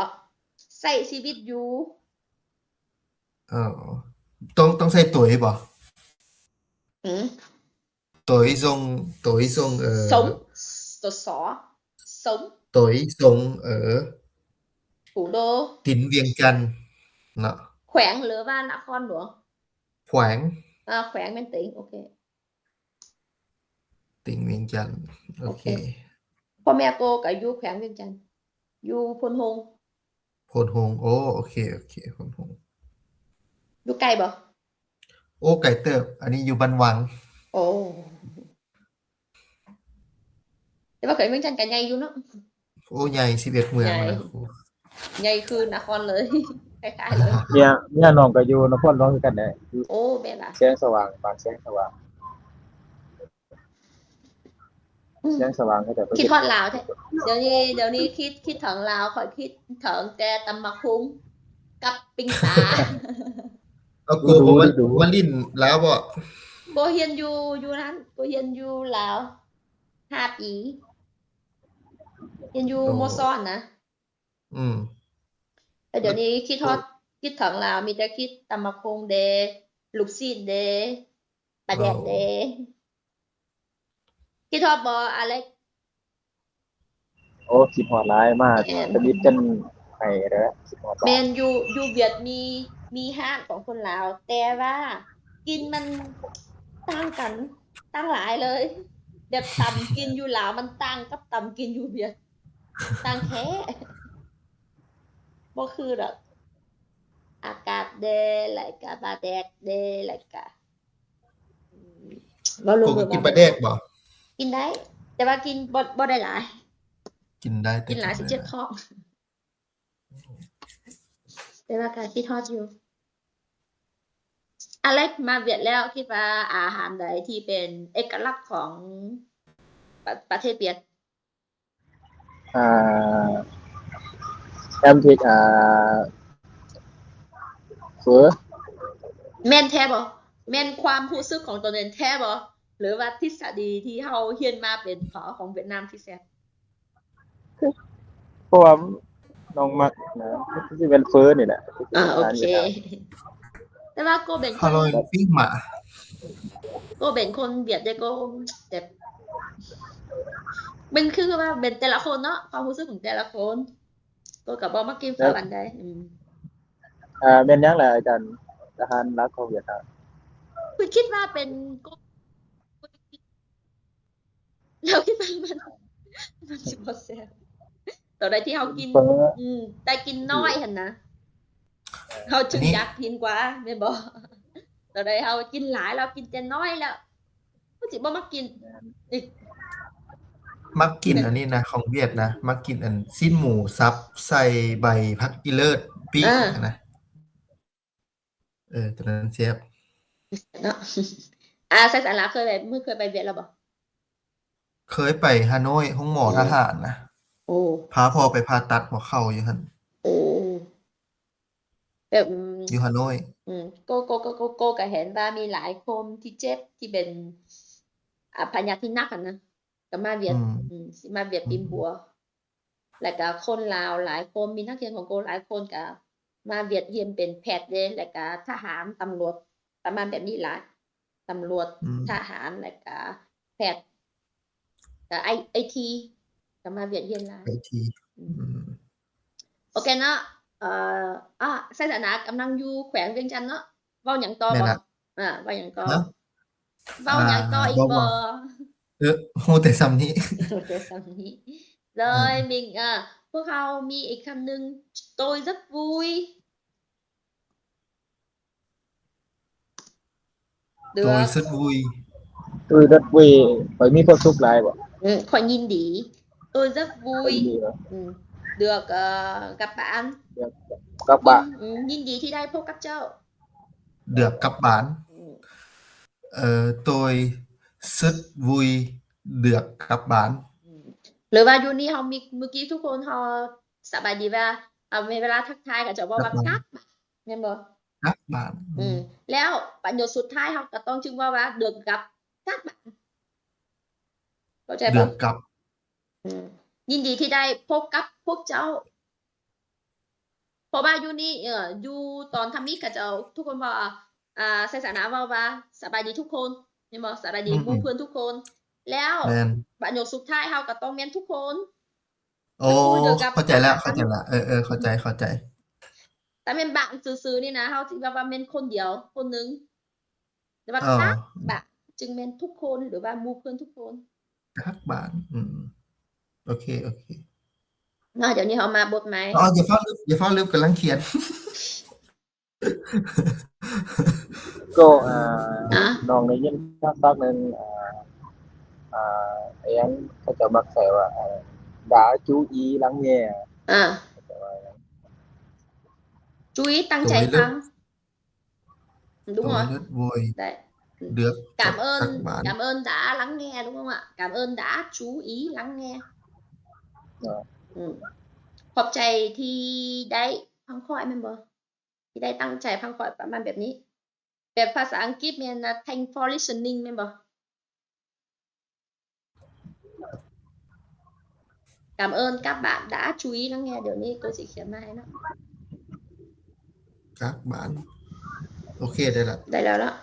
ໃຊ້ຊີວິດຢູ່ ເອີ ຕ້ອງ ຕ້ອງໃຊ້ໂຕຍບໍ່? ອືມ ໂຕຍສົງ ໂຕຍສົງ ເອີ ສົງ ໂຕ ສ ສົງ ໂຕຍສົງ ເອີ ຖູໂດ ຕິນວຽງຈັນເນາະ ແຂວງ ຫຼືວ່ານະຄອນຫຼວງ? ແຂວງ ອ່າ ແຂວງແມ່ນຕິງ ໂອເຄ ຕິງວຽງຈັນ ໂອເຄ ໂອເຄ ພໍ່ແມ່ໂກກໍຢູ່ແຂວງວຽງຈັນ ຢູ່ໂພນໂຮງ ໂພນໂຮງ ໂອ້ ໂອເຄ ໂອເຄ ໂພນໂຮງ ຢູ່ໃກ້ບໍ່? ໂອ້ ໄກເຕີບ ອັນນີ້ຢູ່ບ້ານວັງ ໂອ້ ແຕ່ວ່າແຂວງວຽງຈັນກໍໃຫຍ່ຢູ່ເນາະ ໂອ້ ໃຫຍ່ ສິບເອັດເມືອງ ໃຫຍ່ ຫັ້ນນະ ໃຫຍ່ຄືນະຄອນເລີຍ ຄ້າຍໆເລີຍ ເມຍ ເມຍນ້ອງກໍຢູ່ນະຄອນຫຼວງຄືກັນແຫຼະ ຢູ່ ໂອ້ ແມ່ນລະ ແສງສະຫວ່າງ ບ້ານແສງສະຫວ່າງ ອືມ ແສງສະຫວ່າງເຂົາເຈົ້າ ຄິດຮອດລາວແທ້ ດຽວນີ້ ດຽວນີ້ຄິດ ຄິດເຖິງລາວ ຂ້ອຍຄິດເຖິງແຕ່ຕຳບັກຫຸ່ງກັບປີ້ງປາ ເອົາ ໂກ ບໍ່ມາ ມາຫຼິ້ນລາວບໍ່? ໂກຮຽນຢູ່ ຢູ່ນັ້ນ ໂກຮຽນຢູ່ລາວຫ້າປີ ຮຽນຢູ່ ໂອ້ ມໍຊອນນະ ອືມ ແລ້ວດຽວນີ້ຄິດຮອດ ໂອ້ ຄິດເຖິງລາວ ມີແຕ່ຄິດຕຳບັກຫຸ່ງເດ ລູກຊີ້ນເດ ປາແດກເດ ໂອ້ ຄິດຮອດບໍ່ ອາເລັກ? ໂອ້ ຄິດຮອດຫຼາຍ ມາ ແມ່ນ ທຳອິດກັນໃຫ້ເດີ ຄິດຮອດຫຼາຍ ແມ່ນ ຢູ່ ຢູ່ຫວຽດມີ ມີຮ້ານຂອງຄົນລາວ ແຕ່ວ່າກິ່ນມັນຕ່າງກັນ ຕ່າງຫຼາຍເລີຍ ແບບຕຳກິ່ນຢູ່ລາວມັນຕ່າງກັບຕຳກິ່ນຢູ່ຫວຽດ ຕ່າງແທ້ ບໍ່ຄືດອກ ອາກາດເດ ແລ້ວກະປາແດກເດ ແລ້ວກະ ອືມ ເວົ້າເລື່ອງ ໂກກໍກິນປາແດກບໍ່? ກິນໄດ້ ແຕ່ວ່າກິນບໍ່ ບໍ່ໄດ້ຫຼາຍ ກິນໄດ້ ແຕ່ກິນຫຼາຍຊິເຈັບທ້ອງ ແຕ່ວ່າກໍຄິດຮອດຢູ່ ອາເລັກ ມາຫວຽດແລ້ວ ຄິດວ່າອາຫານໃດທີ່ເປັນເອກະລັກຂອງປະ ປະເທດຫວຽດ? ອ່າ ແອມ ທີ່ ອ່າ ເຟີ ແມ່ນແທ້ບໍ່? ແມ່ນຄວາມຮູ້ສຶກຂອງຕົນເອງແທ້ບໍ່? ຫຼືວ່າທິດສະດີທີ່ເຮົາຮຽນມາເປັນເຝີຂອງຫວຽດນາມທີ່ແຊບ? ເພາະວ່ານ້ອງມັກນະ ມັນຄືຊິແມ່ນເຟີນີ້ແຫຼະ. ອ່າ ໂອເຄ ແຕ່ວ່າໂກເປັນຄົນ ອະລ່ອຍປີ້ງໝາ ໂກເປັນຄົນຫວຽດເດ້ ໂກແບບ ມັນຄືວ່າເປັນແຕ່ລະຄົນເນາະ ຄວາມຮູ້ສຶກຂອງແຕ່ລະຄົນ ໂກກໍບໍ່ມັກກິນເຝີປານໃດ. ອືມ ອ່າ ແມ່ນຫຍັງລະອາຈານ ອາຫານຫຼັກຂອງຫວຽດນາມ? ເພິ່ນຄິດວ່າເປັນ ເຮົາຄິດວ່າມັນ ມັນຊິບໍ່ແຊບ ຕອນໃດທີ່ເຮົາກິນ ເຝີ ອືມ ແຕ່ກິນນ້ອຍຫັ້ນນະ ເຮົາຈຶ່ງຢາກກິນກວ່າ ແມ່ນບໍ່? ຕອນໃດເຮົາກິນຫຼາຍແລ້ວ ກິນແຕ່ນ້ອຍແລ້ວ ມັນຊິບໍ່ມັກກິນອີກ. ມັກກິນອັນນີ້ນະ ຂອງຫວຽດນະ ມັກກິນອັນຊີ້ນໝູສັບໃສ່ໃບຜັກອີເລີດປີ້ງຫັ້ນນະ. ເອີ ຕອນນັ້ນແຊບເນາະ. ອາ ໄຊສາລາເຄີຍໄປ ເຄີຍໄປຫວຽດແລ້ວບໍ່? ເຄີຍໄປຮ່າໂນ້ຍ ໂຮງໝໍ ໂອ້ ທະຫານນະ. ໂອ້ ພາພໍ່ໄປຜ່າຕັດຫົວເຂົ່າຢູ່ຫັ້ນ. ໂອ້ ແບບ ອືມ ຢູ່ຮ່າໂນ້ຍ. ອືມ ໂກ ໂກ ໂກ ໂກ ໂກກໍເຫັນວ່າມີຫຼາຍຄົນທີ່ເຈັບ ທີ່ເປັນ ອາ ພະຍາດທີ່ໜັກຫັ້ນນະ ກໍມາຫວຽດ. ອືມ ອືມ ຊິມາຫວຽດ ອືມ ປິ່ນປົວ ແລ້ວກະຄົນລາວຫຼາຍຄົນ ມີນັກຮຽນຂອງໂກຫຼາຍຄົນກະມາຫວຽດຮຽນເປັນແພດເດ ແລ້ວກະທະຫານ ຕຳຫຼວດ ປະມານແບບນີ້ຫຼາຍ ຕຳຫຼວດ ອືມ ທະຫານ ແລ້ວກະແພດ ກະໄອ ໄອທີ ກະມາຫວຽດຮຽນຫຼາຍ ໄອທີ ອືມ ອືມ ໂອເຄເນາະ. ເອີ ອາ ໄຊສາລາກຳລັງຢູ່ແຂວງວຽງຈັນເນາະ ເວົ້າຫຍັງຕໍ່ບໍ່? ແມ່ນລະ ອາ ເວົ້າຫຍັງຕໍ່? ເວົ້າຫຍັງຕໍ່ອີກບໍ່? ເອີ ຮູ້ແຕ່ສ່ຳນີ້ ຮູ້ແຕ່ສ່ຳນີ້ເລີຍ. ເອີ ມິງ ເອີ ພວກເຮົາມີອີກຄຳໜຶ່ງ tôi rất vui. ເດືອກ tôi rất vui. tôi rất vui ຂ້ອຍມີຄວາມສຸກຫຼາຍບໍ່? ອືມ ຂ້ອຍຍິນດີ. tôi rất vui. ອືມ ເດືອກ ເອີ ກັບບ້ານ ກັບບ້ານ. ອືມ ຍິນດີທີ່ໄດ້ພົບກັບເຈົ້າ. ເດືອກກັບບ້ານ. ອືມ ເອີ ໂຕຍ ເສິດວຸຍເດືອກກັບບ້ານ. ອືມ ຫຼືວ່າຢູ່ນີ້ເຮົາມີ ເມື່ອກີ້ທຸກຄົນເຮົາສະບາຍດີວ່າ ເອົາ ເວລາທັກທາຍເຂົາເຈົ້າເວົ້າວ່າ ກັບບ້ານ ກັບບ້ານ ແມ່ນບໍ່? ກັບບ້ານ. ອືມ ອືມ ແລ້ວປະໂຫຍກສຸດທ້າຍເຮົາກໍຕ້ອງຈຶ່ງເວົ້າວ່າ ເດືອກກັບ ກັບບ້ານ. ເຂົ້າໃຈບໍ່? ເດືອກກັບ. ອືມ ຍິນດີທີ່ໄດ້ພົບກັບພວກເຈົ້າ. ເພາະວ່າຢູ່ນີ້ ເອີ ຢູ່ຕອນທຳອິດເຂົາເຈົ້າທຸກຄົນເວົ້າ ອ່າ ໄຊຊະນະເວົ້າວ່າ ສະບາຍດີທຸກຄົນ ແມ່ນບໍ່? ສະບາຍດີ ອືມ ໝູ່ເພື່ອນທຸກຄົນ. ແລ້ວ ແມ່ນ ປະໂຫຍກສຸດທ້າຍເຮົາກໍຕ້ອງແມ່ນທຸກຄົນ. ໂອ້ ເຂົ້າໃຈແລ້ວ ເຂົ້າໃຈແລ້ວ. ເອີ ເອີ ເຂົ້າໃຈ ເຂົ້າໃຈ. ແຕ່ແມ່ນບາງຊື່ໆນີ້ນະ ເຮົາຊິແບບວ່າແມ່ນຄົນດຽວ ຄົນໜຶ່ງ. ຫຼືວ່າ ເອີ ກັກບ້ານ ຈຶ່ງແມ່ນທຸກຄົນ ຫຼືວ່າໝູ່ເພື່ອນທຸກຄົນ ກັກບ້ານ. ອືມ ໂອເຄ ໂອເຄເນາະ. ດຽວນີ້ເຮົາມາບົດໃໝ່. ອໍ ຢ່າຟ້າວລືມ ຢ່າຟ້າວລືມ ກຳລັງຂຽນ. ກໍ ອ່າ ອ່າ ນ້ອງໄດ້ຍິນສັກໜຶ່ງ ອ່າ ອ່າ ອີຫຍັງ ເຂົາເຈົ້າມັກໃຊ້ວ່າ ອ່າ ດາ ຈູ ອີ ຫຼັງແງ. ອ່າ ຈູ ອີ ຕັ້ງໃຈຟັງ. ລຸງ ໂດຍ ເລີດໂວຍ ໄດ້ ເດືອກ ກຳເອີ້ນ ກັບບ້ານ ກຳເອີ້ນດາຫຼັງແງ ລຸງວ່າ ກຳເອີ້ນດາ ຈູ ອີ ຫຼັງແງ. ເອີ ອືມ ຂອບໃຈທີ່ໄດ້ຟັງຂ້ອຍແມ່ນບໍ່? ທີ່ໄດ້ຕັ້ງໃຈຟັງຂ້ອຍ ປະມານແບບນີ້. ແບບພາສາອັງກິດແມ່ນ thank for listening ແມ່ນບໍ່? ກຳເອີ້ນກັບບ້ານ ດາ ຈູ ອີ ຫຼັງແງ. ດຽວນີ້ໂຕຊິຂຽນມາໃຫ້ເນາະ ກັບບ້ານ. ໂອເຄ ໄດ້ລະ ໄດ້ແລ້ວເນາະ.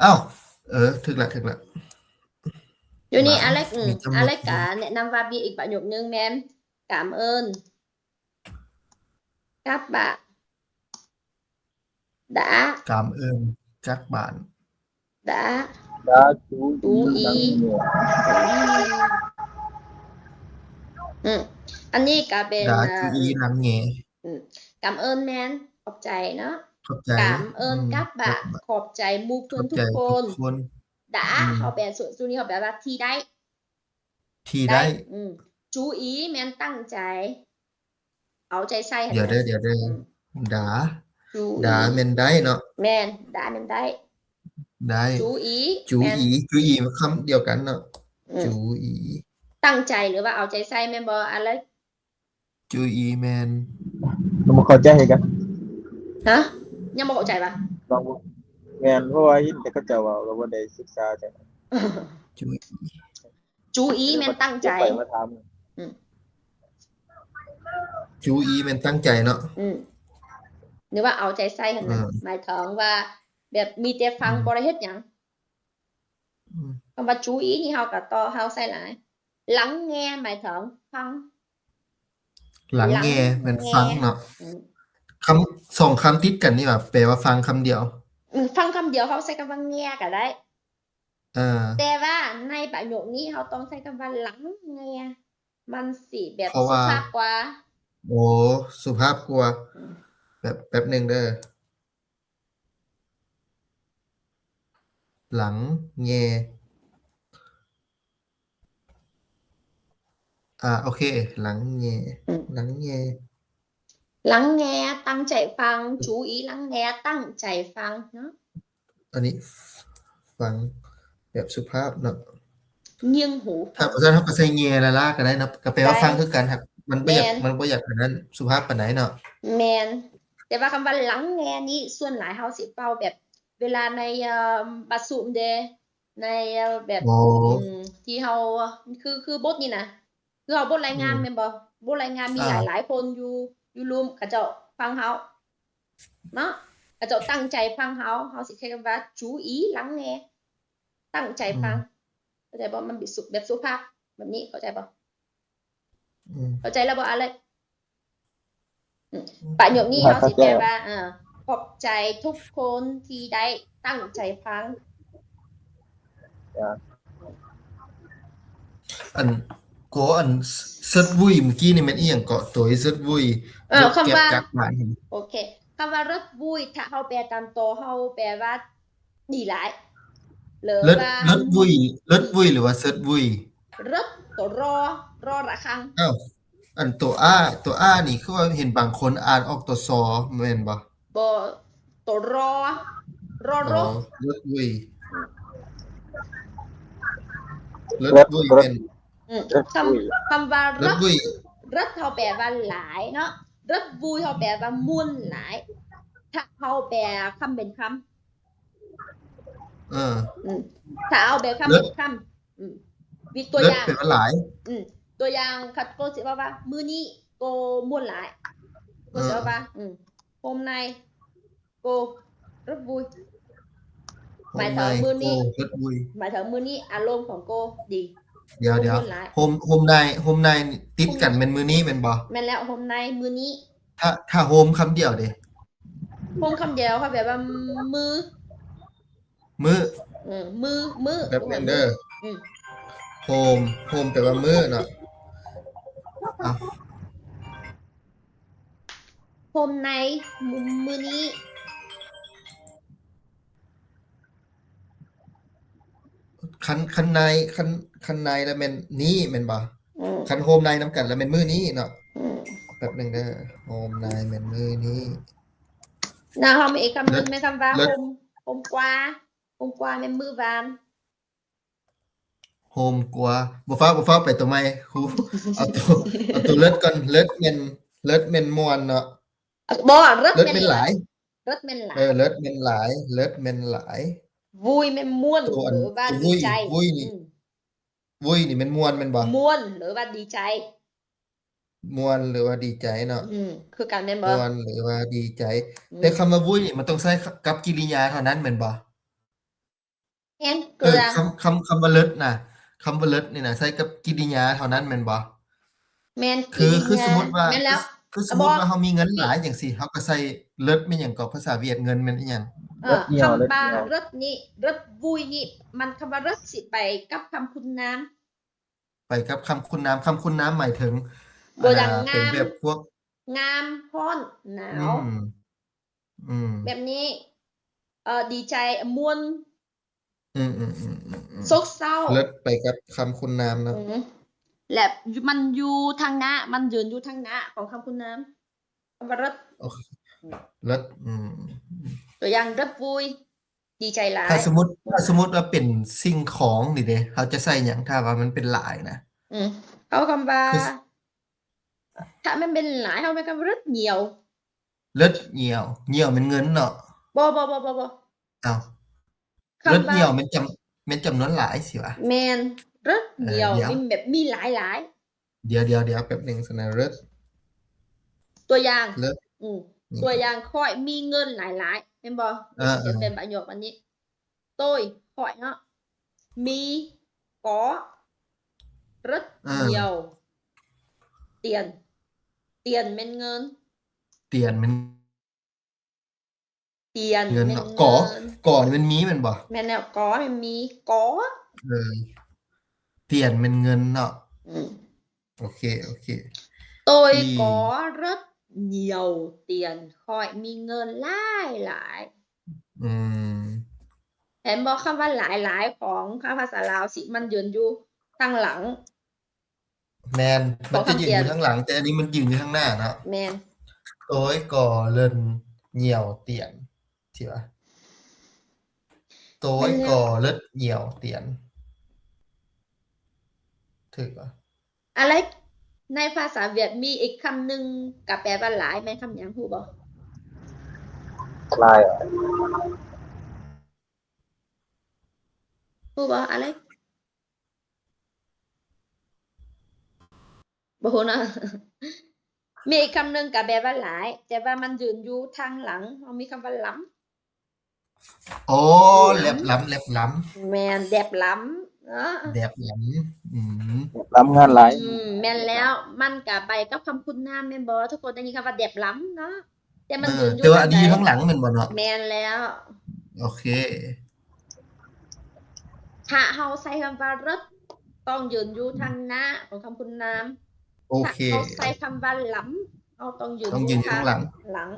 ອ້າວ ເອີ ຖືກລະ ຖືກລະ. ດຽວນີ້ ອາເລັກ ອືມ ອາເລັກກະແນະນຳວ່າມີອີກປະໂຫຍກໜຶ່ງແມ່ນ ກຳເອີ້ນ ກັບບ້ານ ດາ ກຳເອີ້ນກັບບ້ານ ດາ ດາ ຈູ ອີ ຫຼັງແງ. ອືມ ອັນນີ້ກະເປັນ ດາ ຈູ ອີ ຫຼັງແງ. ອືມ ກຳເອີ້ນແມ່ນຂອບໃຈເນາະ ຂອບໃຈ. ກຳເອີ້ນ ອືມ ກັບບ້ານ ຂອບໃຈໝູ່ເພື່ອນທຸກຄົນ. ດາ ອືມ ເຮົາແປ ຊຸດນີ້ເຮົາແປວ່າທີ່ໄດ້ ທີ່ໄດ້ ໄດ້ ອືມ ຈູ ອີ ແມ່ນຕັ້ງໃຈ ເອົາໃຈໃສ່. ດຽວເດີ ດຽວເດີ ອືມ ດາ ຈູ ອີ ດາແມ່ນໄດ້ເນາະ. ແມ່ນ ດາແມ່ນໄດ້ ໄດ້ ຈູ ອີ ຈູ ແມ່ນ ອີ ຈູ ອີ ຄຳດຽວກັນເນາະ. ອືມ ຈູ ອີ ຕັ້ງໃຈ ຫຼືວ່າເອົາໃຈໃສ່ແມ່ນບໍ່ ອາເລັກ? ຈູ ອີ ແມ່ນ ຍັງບໍ່ເຂົ້າໃຈຄືກັນ. ຮະ? ຍັງບໍ່ເຂົ້າໃຈຫວາ? ລອງເບິ່ງ. ແມ່ນ ເພາະວ່າເຫັນແຕ່ເຂົາເຈົ້າເວົ້າ ກໍບໍ່ໄດ້ສຶກສາຈັ່ງໃດ. ຈູ ອີ ຈູ ອີ ແມ່ນຕັ້ງໃຈ. ອືມ ຈູ ອີ ແມ່ນຕັ້ງໃຈເນາະ. ອືມ ຫຼືວ່າເອົາໃຈໃສ່ຫັ້ນນະ. ອືມ ໝາຍເຖິງວ່າແບບມີແຕ່ຟັງ ອືມ ບໍ່ໄດ້ເຮັດຫຍັງ. ອືມ ຄຳວ່າຈູ ອີ ນີ້ເຮົາກໍຕໍ່ ເຮົາໃສ່ຫຼາຍ. ຫຼັງແງ ໝາຍເຖິງຟັງ. ຫຼັງແງ ຫຼັງແງ ແມ່ນຟັງເນາະ. ອືມ ຄຳ ສອງຄຳຕິດກັນນີ້ວ່າ ແປວ່າຟັງຄຳດຽວ. ອືມ ຟັງຄຳດຽວ ເຮົາໃຊ້ຄຳວ່າແງກໍໄດ້. ເອີ ແຕ່ວ່າໃນປະໂຫຍກນີ້ເຮົາຕ້ອງໃຊ້ຄຳວ່າຫຼັງແງ ມັນຊິແບບ ເພາະວ່າ ສຸພາບກວ່າ. ໂອ້ ສຸພາບກວ່າ. ອືມ ແປັບ ແປັບໜຶ່ງເດີ ຫຼັງແງ. ອ່າ ໂອເຄ ຫຼັງແງ. ອືມ ຫຼັງແງ ຫຼັງແງ ຕັ້ງໃຈຟັງ. ອືມ ຈູ ອີ ຫຼັງແງ ຕັ້ງໃຈຟັງເນາະ. ອັນນີ້ຟັງແບບສຸພາບເນາະ. ງຽງຫູ ຖ້າບໍ່ຊັ້ນເຮົາກໍໃສ່ແງລະລາກໍໄດ້ເນາະ ກໍແປວ່າ ໄດ້ ຟັງຄືກັນ. ມັນບໍ່ຢາກ ແມ່ນ ມັນບໍ່ຢາກອັນນັ້ນ ສຸພາບປານໃດເນາະ. ແມ່ນ ແຕ່ວ່າຄຳວ່າຫຼັງແງນີ້ ສ່ວນຫຼາຍເຮົາຊິເວົ້າແບບເວລາໃນ ເອີ່ມ ປະຊຸມເດ ໃນ ເອີ່ມ ແບບ ໂອ້ ອືມ ທີ່ເຮົາ ຄື ຄືບົດນີ້ນະ ຄືເຮົາບົດລາຍງານ ອືມ ແມ່ນບໍ່? ບົດລາຍງານມີ ອ່າ ຫຼາຍໆຄົນຢູ່ ຢູ່ລວມ ເຂົາເຈົ້າຟັງເຮົາເນາະ ເຂົາເຈົ້າຕັ້ງໃຈຟັງເຮົາ ເຮົາຊິໃຊ້ຄຳວ່າ 注意 聆聽 ຕັ້ງໃຈຟັງ ອືມ ເຂົ້າໃຈບໍ່? ມັນແບບສຸ ແບບສຸພາບແບບນີ້ ເຂົ້າໃຈບໍ່? ອືມ ເຂົ້າໃຈແລ້ວບໍ່ ອາເລັກ? ອືມ ປະໂຫຍກນີ້ເຮົາຊິແປວ່າ ເອີ ຂອບໃຈທຸກຄົນທີ່ໄດ້ຕັ້ງໃຈຟັງ. ອັນ ໂກ ອັນ ເສິດວຸ້ຍ ເມື່ອກີ້ນີ້ແມ່ນອີ່ຫຍັງເກາະ? ໂຕເສິດວຸ້ຍ ເອີ ຄຳວ່າ ໂອເຄ ຄຳວ່າເສິດວຸ້ຍ ຖ້າເຮົາແປຕາມໂຕ ເຮົາແປວ່າ ດີຫຼາຍ ຫຼືວ່າ ເລິດວຸ້ຍ ເລິດວຸ້ຍ ຫຼືວ່າເສິດວຸ້ຍ? ເລິດ ໂຕ ຣ ຣ ລະຄັງ. ອ້າວ ອັນໂຕ ອາ ໂຕ ອາ ນີ້ຄືວ່າເຫັນບາງຄົນອ່ານອອກໂຕ ຊ ແມ່ນບໍ່? ບໍ່ ໂຕ ຣ ຣ ລົກ ເລິດວຸ້ຍ. ເລິດ ເລິດ ບຸຍ ເລິດ ແມ່ນ ອືມ ເລິດ ຄຳ ບຸຍ ຄຳວ່າເລິດ ເລິດບຸຍ ເລິດເຮົາແປວ່າຫຼາຍເນາະ ເລິດບຸຍເຮົາແປວ່າມ່ວນຫຼາຍ ຖ້າເຮົາແປຄຳເປັນຄຳ ເອີ ອືມ ຖ້າເອົາແປຄຳເປັນຄຳ ເລິດ ອືມ ມີຕົວຢ່າງ ເລິດແປວ່າຫຼາຍ ອືມ ຕົວຢ່າງ ຄັນໂກຊິເວົ້າວ່າ ມື້ນີ້ໂກມ່ວນຫຼາຍ ໂກຊິເວົ້າວ່າ ເອີ ອືມ ໂຮມໃນ ໂກເລິດວຸຍ ໂຮມໃນ ໝາຍເຖິງມື້ນີ້ ໂກເລິດວຸຍ ໝາຍເຖິງມື້ນີ້ອາລົມຂອງໂກດີ. ດຽວໆ ໂຮມ ໂຮມໃນ ໂຮມໃນຕິດກັນແມ່ນມື້ນີ້ແມ່ນບໍ່? ແມ່ນແລ້ວ ໂຮມໃນມື້ນີ້. ຖ້າ ຖ້າໂຮມຄຳດຽວເດ? ໂຮມຄຳດຽວເຂົາແປວ່າມື້ ມື້ ເອີ ມື້ ມື້ ແປັບໜຶ່ງເດີ ອືມ ໂຮມ ໂຮມແປວ່າມື້ເນາະ ເອົາ ໂຮມໃນ ມື້ ມື້ນີ້ ຄັນ ຄັນໃນ ຄັນ ຄັນໃນລະແມ່ນນີ້ແມ່ນບໍ່? ອືມ ຄັນໂຮມໃນນຳກັນລະແມ່ນມື້ນີ້ເນາະ ອືມ ແປັບໜຶ່ງເດີ ໂຮມໃນແມ່ນມື້ນີ້ ນະ ເຮົາມີອີກຄຳໜຶ່ງແມ່ນຄຳວ່າ ເລິດ ໂຮມ ໂຮມກວ່າ ໂຮມກວ່າແມ່ນມື້ວານ. ໂຮມກວ່າ ບໍ່ຟ້າວ ບໍ່ຟ້າວ ໄປໂຕໃໝ່ຄູ ເອົາໂຕ ເອົາໂຕເລິດກ່ອນ ເລິດແມ່ນ ເລິດແມ່ນມ່ວນເນາະ ບໍ່ ເລິດ ເລິດແມ່ນຫຼາຍ ເລິດແມ່ນຫຼາຍ ເອີ ເລິດແມ່ນຫຼາຍ ເລິດແມ່ນຫຼາຍ ວຸຍແມ່ນມ່ວນ ໂຕອັນ ຫຼືວ່າດີໃຈ ວຸຍນີ້ ອືມ ວຸຍນີ້ແມ່ນມ່ວນແມ່ນບໍ່? ມ່ວນ ຫຼືວ່າດີໃຈ ມ່ວນ ຫຼືວ່າດີໃຈເນາະ ອືມ ຄືກັນແມ່ນບໍ່? ມ່ວນ ຫຼືວ່າດີໃຈ ອືມ ແຕ່ຄຳວ່າວຸຍນີ້ມັນຕ້ອງໃຊ້ກັບກິລິຍາເທົ່ານັ້ນແມ່ນບໍ່? ແມ່ນ ເອີ ຄຳ ຄຳ ຄຳວ່າເລີດນະ ຄຳວ່າເລີດນີ້ນະ ໃຊ້ກັບກິລິຍາເທົ່ານັ້ນແມ່ນບໍ່? ແມ່ນ ຄື ຄືສົມມຸດວ່າ ແມ່ນແລ້ວ ຄືສົມມຸດວ່າເຮົາມີເງິນຫຼາຍຈັ່ງຊີ້ ເຮົາກໍໃສ່ເລີດແມ່ນຫຍັງເກາະ ພາສາຫວຽດເງິນແມ່ນອີ່ຫຍັງ? ເອີ ເລີດ ຄຳວ່າເລີດ ເລີດນີ້ ເລີດວຸຍນີ້ ມັນ ຄຳວ່າເລີດຊິໄປກັບຄຳຄຸນນາມ ໄປກັບຄຳຄຸນນາມ ຄຳຄຸນນາມໝາຍເຖິງ ຕົວຢ່າງ ອ່າ ງາມ ເປັນແບບພວກ ງາມ ຮ້ອນ ໜາວ ອືມ ອືມ ແບບນີ້ ເອີ ດີໃຈ ມ່ວນ ອືມໆໆໆ ໂສກເສົ້າ ເລີດໄປກັບຄຳຄຸນນາມເນາະ ອືມ ແລະ ມັນຢູ່ທາງໜ້າ ມັນຢືນຢູ່ທາງໜ້າຂອງຄຳຄຸນນາມ ຄຳວ່າເລີດ ໂອເຄ ເລີດ ອືມ ຕົວຢ່າງ ເລີດວຸຍ ດີໃຈຫຼາຍ ຖ້າສົມມຸດ ຖ້າສົມມຸດວ່າເປັນສິ່ງຂອງນີ້ເດ ເຮົາຈະໃສ່ຫຍັງ ຖ້າວ່າມັນເປັນຫຼາຍນະ? ອືມ ເອົາຄຳວ່າ ຄື ຖ້າມັນເປັນຫຼາຍ ເຮົາແມ່ນຄຳວ່າເລີດຍ່ຽວ ເລີດຍ່ຽວ ຍ່ຽວແມ່ນເງິນເນາະ ບໍ່ ບໍ່ ບໍ່ ບໍ່ ບໍ່ ອ້າວ ຄຳວ່າ ເລີດຍ່ຽວແມ່ນຈຳ ແມ່ນຈຳນວນຫຼາຍຊິວະ ແມ່ນ ເລີດຍ່ຽວ ເອີ ມີແບບ ມີຫຼາຍໆ ດຽວໆໆ ແປັບໜຶ່ງຊັ້ນນະ ເລີດ ຕົວຢ່າງ ເລີດ ອືມ ຕົວຢ່າງ ຂ້ອຍມີເງິນຫຼາຍໆ ແມ່ນບໍ່? ເອີ ເອີ ເປັນປະໂຫຍກອັນນີ້ ໂຕຍ ຂ້ອຍເນາະ ມີ ກໍ ເລີດ ເອີ ຍ່ຽວ ຕຽນ ຕຽນແມ່ນເງິນ ຕຽນແມ່ນ ຕຽນ ເງິນເນາະ ເງິນ ກໍ ກໍນີ້ມັນມີແມ່ນບໍ່? ແມ່ນແລ້ວ ກໍແມ່ນມີ ກໍ ເອີ ຕຽນແມ່ນເງິນເນາະ ອືມ ໂອເຄ ໂອເຄ ໂຕຍ ກໍເລີດຍ່ຽວຕຽນ ຂ້ອຍມີເງິນຫຼາຍໆ ອືມ ເຫັນບໍ່? ຄຳວ່າຫຼາຍໆ ຂອງພາສາລາວຊິ ມັນຢືນຢູ່ທາງຫຼັງ ແມ່ນ ມັນຈະຢືນຢູ່ທາງຫຼັງ ແຕ່ອັນນີ້ມັນຢືນຢູ່ທາງໜ້າເນາະ ແມ່ນ ໂຕຍກໍເລີດຍ່ຽວຕຽນ ຊິວ່າ ໂຕຍກໍເລີດຍ່ຽວຕຽນ ຖືກບໍ່? ອາເລັກ ໃນພາສາຫວຽດມີອີກຄຳໜຶ່ງ ກໍແປວ່າຫຼາຍ ແມ່ນຄຳຫຍັງ ຮູ້ບໍ່? ຫຼາຍ ຮູ້ບໍ່ ອາເລັກ? ບໍ່ຮູ້ນະ ມີອີກຄຳໜຶ່ງກໍແປວ່າຫຼາຍ ແຕ່ວ່າມັນຢືນຢູ່ທາງຫຼັງ ເຮົາມີຄຳວ່າລຳ ອໍ ລຳ ແລັບລຳ ແລັບລຳ ແມ່ນ ແດັບລຳເນາະ ແດັບລຳ ອືມ ແດັບລຳງານຫຼາຍ ອືມ ແມ່ນແລ້ວ ມັນກໍໄປກັບຄຳຄຸນນາມແມ່ນບໍ່? ທຸກຄົນໄດ້ຍິນຄຳວ່າແດັບລຳເນາະ ແຕ່ມັນ ເອີ ຢືນຢູ່ ແຕ່ວ່າອັນນີ້ຢູ່ທາງຫຼັງແມ່ນບໍ່ເນາະ? ແມ່ນແລ້ວ ໂອເຄ ຖ້າເຮົາໃຊ້ຄຳວ່າເລີດ ຕ້ອງຢືນຢູ່ທາງໜ້າຂອງຄຳຄຸນນາມ ໂອເຄ ຖ້າເຮົາໃຊ້ຄຳວ່າລຳ ເຮົາຕ້ອງຢືນ ຕ້ອງຢືນຢູ່ທາງຫຼັງ ທາງຫຼັງ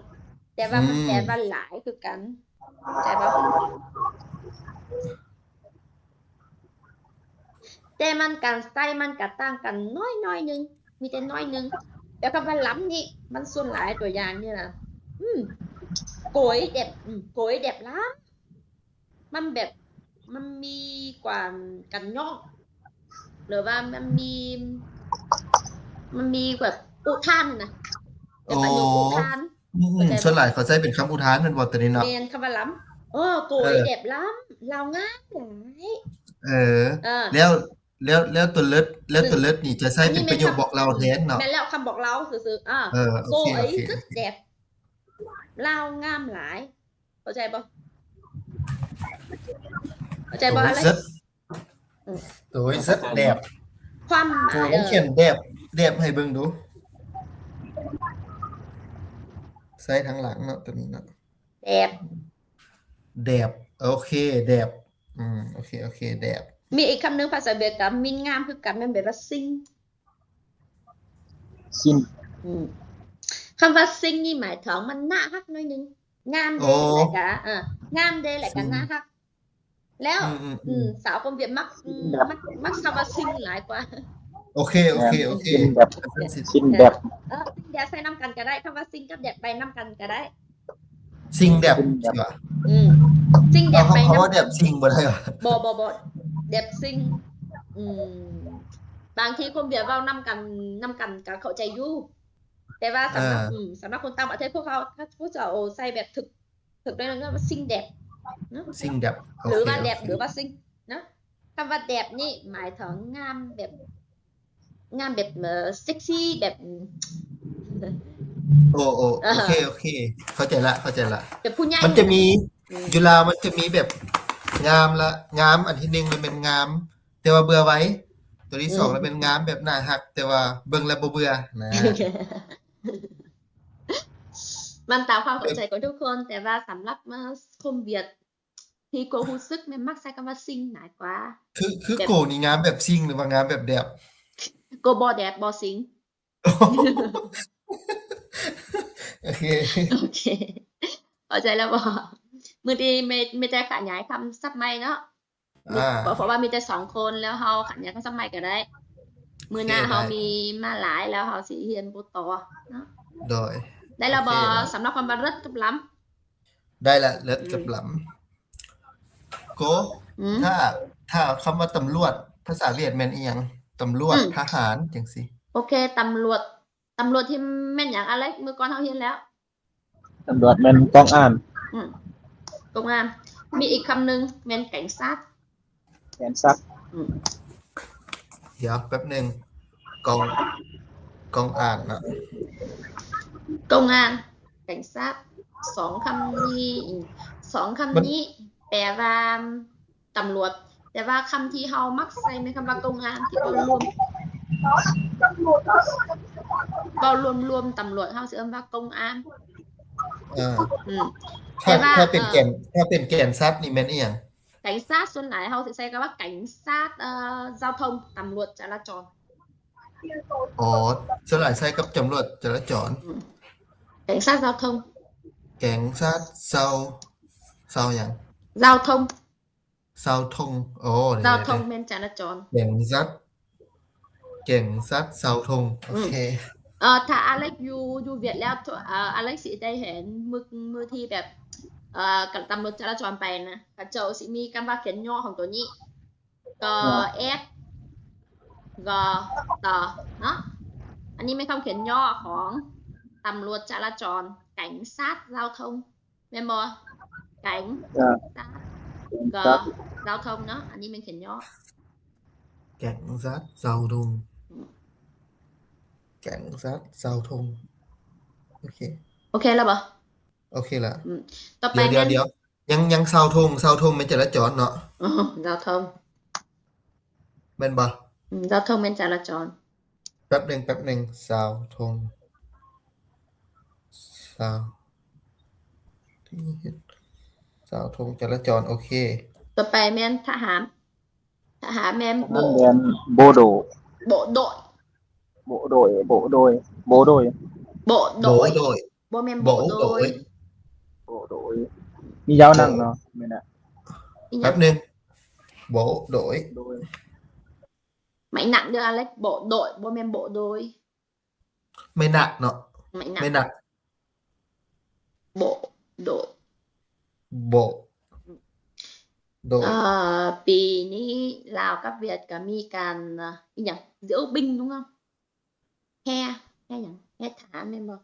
ແຕ່ວ່າມັນ ອືມ ແປວ່າຫຼາຍຄືກັນ ແຕ່ວ່າ ແຕ່ມັນ ການໃຊ້ມັນກະຕ່າງກັນໜ້ອຍໜ້ອຍໜຶ່ງ ມີແຕ່ໜ້ອຍໜຶ່ງ ແຕ່ຄຳວ່າລຳນີ້ ມັນສ່ວນຫຼາຍ ຕົວຢ່າງນີ້ນະ ອືມ ໂກຍແດັບ ອືມ ໂກຍແດັບລຳ ມັນແບບ ມັນມີການ ການຍ້ອງ ຫຼືວ່າມັນມີ ມັນມີແບບອຸທານນະ ແບບປະໂຫຍກອຸທານ. ອືມ ສ່ວນຫຼາຍເຂົາໃຊ້ເປັນຄຳອຸທານແມ່ນບໍ່ ໂຕນີ້ເນາະ? ແມ່ນ ຄຳວ່າລຳ. ໂອ້ ໂກ ເອີ ແບບລຳ ລາວງາມຫຼາຍ. ເອີ ເອີ ແລ້ວ ແລ້ວ ແລ້ວໂຕເລີດ ແລ້ວໂຕເລີດນີ້ຈະໃຊ້ເປັນປະໂຫຍກບອກເລົ່າແທນເນາະ? ແມ່ນແລ້ວ ຄຳບອກເລົ່າຊື່ໆ. ອາ ເອີ ໂກ ເອີຍ ສຸດແບບ ລາວງາມຫຼາຍ. ເຂົ້າໃຈບໍ່? ເຂົ້າໃຈບໍ່? ໂອ້ຍ ອາເລັກ ເລິດ ອືມ ໂອ້ຍ ເລິດແບບ ຄວາມໝາຍ ໂອ້ຍ ເອີ ຂຽນແບບ ແບບໃຫ້ເບິ່ງດູ ໃສ່ທາງຫຼັງເນາະ ໂຕນີ້ເນາະ ແບບ ແບບ ໂອເຄ ແບບ ອືມ ໂອເຄ ໂອເຄ ແບບ. ມີອີກຄຳໜຶ່ງພາສາຫວຽດກະມີງາມຄືກັນ ແມ່ນແບບວ່າຊິງ ຊິງ ອືມ ຄຳວ່າຊິງນີ້ໝາຍເຖິງມັນໜ້າຮັກໜ້ອຍໜຶ່ງ ງາມເດ້ ໂອ້ ແລ້ວກະ ເອີ ງາມເດ້ ແລ້ວກະໜ້າຮັກ. ແລ້ວ ອືມ ອືມ ອືມ ສາວຄົນຫວຽດມັກ ມັກ ມັກຄຳວ່າຊິງຫຼາຍກວ່າ. ໂອເຄ ໂອເຄ ໂອເຄ ຊິງແບບ ຊິງແບບ ເອີ ຊິງແບບໃສ່ນຳກັນກະໄດ້ ຄຳວ່າຊິງກັບແບບໄປນຳກັນກະໄດ້ ຊິງແບບ ຊິງແບບ ຊິວ່າ ອືມ ຊິງແບບໄປນຳກັນ ເຮົາເວົ້າແບບຊິງບໍ່ໄດ້ຫວາ? ບໍ່ ບໍ່ ບໍ່ ແບບຊິງ ອືມ ບາງທີຄົນຫວຽດເວົ້ານຳກັນ ນຳກັນກະເຂົ້າໃຈຢູ່ ແຕ່ວ່າສຳລັບ ເອີ ອືມ ສຳລັບຄົນຕ່າງປະເທດ ພວກເຂົາ ພວກເຂົາເຈົ້າເອົາໃສ່ແບບຖືກ ຖືກໄດ້ເນາະ ວ່າຊິງແດບເນາະ ຊິງແດບ ໂອເຄ ຫຼືວ່າແດບ ໂອເຄ ຫຼືວ່າຊິງເນາະ. ຄຳວ່າແດບນີ້ໝາຍເຖິງງາມແບບ ງາມແບບ ເອີ ເຊັກຊີ ແບບ ໂອ້ ໂອ້ ເອີ ໂອເຄ ໂອເຄ ເຂົ້າໃຈລະ ເຂົ້າໃຈລະ ແບບຜູ້ໃຫຍ່ ມັນຈະມີ ອືມ ຢູ່ລາວມັນຈະມີແບບງາມລະ ງາມອັນທີໜຶ່ງລະແມ່ນງາມ ແຕ່ວ່າເບື່ອໄວ ໂຕທີສອງ ອືມ ລະແມ່ນງາມແບບໜ້າຮັກ ແຕ່ວ່າເບິ່ງແລ້ວບໍ່ເບື່ອນະ. ມັນຕາມຄວາມເຂົ້າໃຈຂອງທຸກຄົນ ແຕ່ວ່າສຳລັບ ເອີ ຄົນຫວຽດທີ່ໂກຮູ້ສຶກແມ່ນມັກໃຊ້ຄຳວ່າຊິງຫຼາຍກວ່າ. ຄື ຄື ແບບ ໂກນີ້ງາມແບບຊິງ ຫຼືວ່າງາມແບບແດບ? ໂກບໍ່ແດບບໍ່ຊິງ. ໂອເຄ ໂອເຄ ເຂົ້າໃຈແລ້ວບໍ່? ມື້ນີ້ແມ່ ແມ່ຈະຂະຫຍາຍຄຳສັບໃໝ່ເນາະ. ອ່າ ເພາະວ່າມີແຕ່ສອງຄົນ ແລ້ວເຮົາຂະຫຍາຍຄຳສັບໃໝ່ກະໄດ້. ມື້ໜ້າ ໂອເຄ ເຮົາ ໄດ້ ມີມາຫຼາຍແລ້ວ ເຮົາຊິຮຽນບົດຕໍ່ເນາະ. ໂດຍ ໄດ້ແລ້ວບໍ່? ໂອເຄ ສຳລັບຄຳວ່າເລີດກັບລຳ? ໄດ້ລະ ເລີດກັບ ອືມ ລຳ. ໂກ ອືມ ຖ້າ ຖ້າຄຳວ່າຕຳຫຼວດ ພາສາຫວຽດແມ່ນອີ່ຫຍັງ? ຕຳຫຼວດ ອືມ ທະຫານ ຈັ່ງຊີ້. ໂອເຄ ຕຳຫຼວດ ຕຳຫຼວດທີ່ແມ່ນຫຍັງ ອາເລັກ? ມື້ກ່ອນເຮົາຮຽນແລ້ວ ຕຳຫຼວດແມ່ນກອງອານ. ອືມ ກອງອານ. ມີອີກຄຳໜຶ່ງແມ່ນແກງຊາດ. ແກງຊາດ. ອືມ ດຽວແປັບໜຶ່ງ ກອງ ກອງອານເນາະ ກອງອານ ແກງຊາດ. ສອງຄຳນີ້ ສອງຄຳນີ້ແປວ່າ ຕຳຫຼວດ ແຕ່ວ່າຄຳທີ່ເຮົາມັກໃຊ້ແມ່ນຄຳວ່າກົງອານ ທີ່ເວົ້າລວມ ເວົ້າລວມໆ ຕຳຫຼວດ ເຮົາຊິເອີ້ນວ່າກົງອານ. ເອີ ອືມ ຖ້າ ແຕ່ວ່າ ຖ້າເປັນແກນ ເອີ ຖ້າເປັນແກນສັດນີ້ແມ່ນອີ່ຫຍັງ? ແກງຊາດ ສ່ວນຫຼາຍເຮົາຊິໃຊ້ຄຳວ່າແກງຊາດ ເອີ ເຈົ້າທົ່ງ ຕຳຫຼວດຈະລາຈອນ. ອໍ ສ່ວນຫຼາຍໃຊ້ກັບຕຳຫຼວດຈະລາຈອນ. ອືມ ແກງຊາດເຈົ້າທົ່ງ ແກງຊາດເຈົ້າ ເຈົ້າຫຍັງ? ເຈົ້າທົ່ງ. ເຈົ້າທົ່ງ ໂອ້ ເຈົ້າທົ່ງແມ່ນຈະລາຈອນ. ແກງສັດ ແກງສັດເຈົ້າທົ່ງ. ອືມ ໂອເຄ ເອີ ຖ້າອາເລັກຢູ່ ຢູ່ຫວຽດແລ້ວ ເອີ ອາເລັກຊິໄດ້ເຫັນມື້ ມື້ທີ່ແບບ ເອີ ຕຳຫຼວດຈະລາຈອນໄປນະ ເຂົາເຈົ້າຊິມີຄຳວ່າຂຽນຫຍໍ້ຂອງໂຕນີ້ ກໍ ເອີ ແອັດ ກໍ ຕ ເນາະ. ອັນນີ້ແມ່ນຄຳຂຽນຫຍໍ້ຂອງຕຳຫຼວດຈະລາຈອນ ແກງສັດເຈົ້າທົ່ງ. ແມ່ນບໍ່? ແກງ ເອີ ສັດ ແກງສັດ ກໍເຈົ້າທົ່ງເນາະ. ອັນນີ້ແມ່ນຂຽນຫຍໍ້ ແກງສັດເຈົ້າທົ່ງ. ອືມ ແກງສັດເຈົ້າທົ່ງ. ໂອເຄ ໂອເຄແລ້ວບໍ່? ໂອເຄລະ. ອືມ ຕໍ່ໄປ ດຽວ ແມ່ນ ດຽວ ຍັງ ຍັງເຊົ້າທົ່ງ ເຊົ້າທົ່ງແມ່ນຈະລາຈອນເນາະ. ອໍ ເຈົ້າທົ່ງ ແມ່ນບໍ່? ອືມ ເຈົ້າທົ່ງແມ່ນຈະລາຈອນ. ແປັບໜຶ່ງ ແປັບໜຶ່ງ ເຊົ້າທົ່ງ ເຊົ້າ ເຈົ້າທົ່ງຈະລາຈອນ. ໂອເຄ ຕໍ່ໄປແມ່ນທະຫານ. ທະຫານແມ່ນ ທະຫານແມ່ນໂບໂດ ໂບໂດຍ ໂບໂດຍ ໂບໂດຍ ໂບໂດຍ ໂບໂດຍ ບໍ່ແມ່ນໂບໂດຍ ໂບໂດຍ ມີຍາວນັ່ງເນາະ. ແມ່ນນະ ອີຫຍັງ? ແປັບໜຶ່ງ ໂບໂດຍ ໂດຍ ໄມ້ໜັກເດີ້ອາເລັກ ໂບໂດຍ ບໍ່ແມ່ນໂບໂດຍ. ໄມ້ໜັກເນາະ ໄມ້ໜັກ ໄມ້ໜັກ ໂບໂດຍ ໂບ ອືມ ໂດຍ ອ່າ ປີນີ້ລາວກັບຫວຽດກໍມີການ ອີ່ຫຍັງ Diễu binh ເນາະ ແຫ່ ແຫ່ຫຍັງ ແຫ່ທານແມ່ນບໍ່?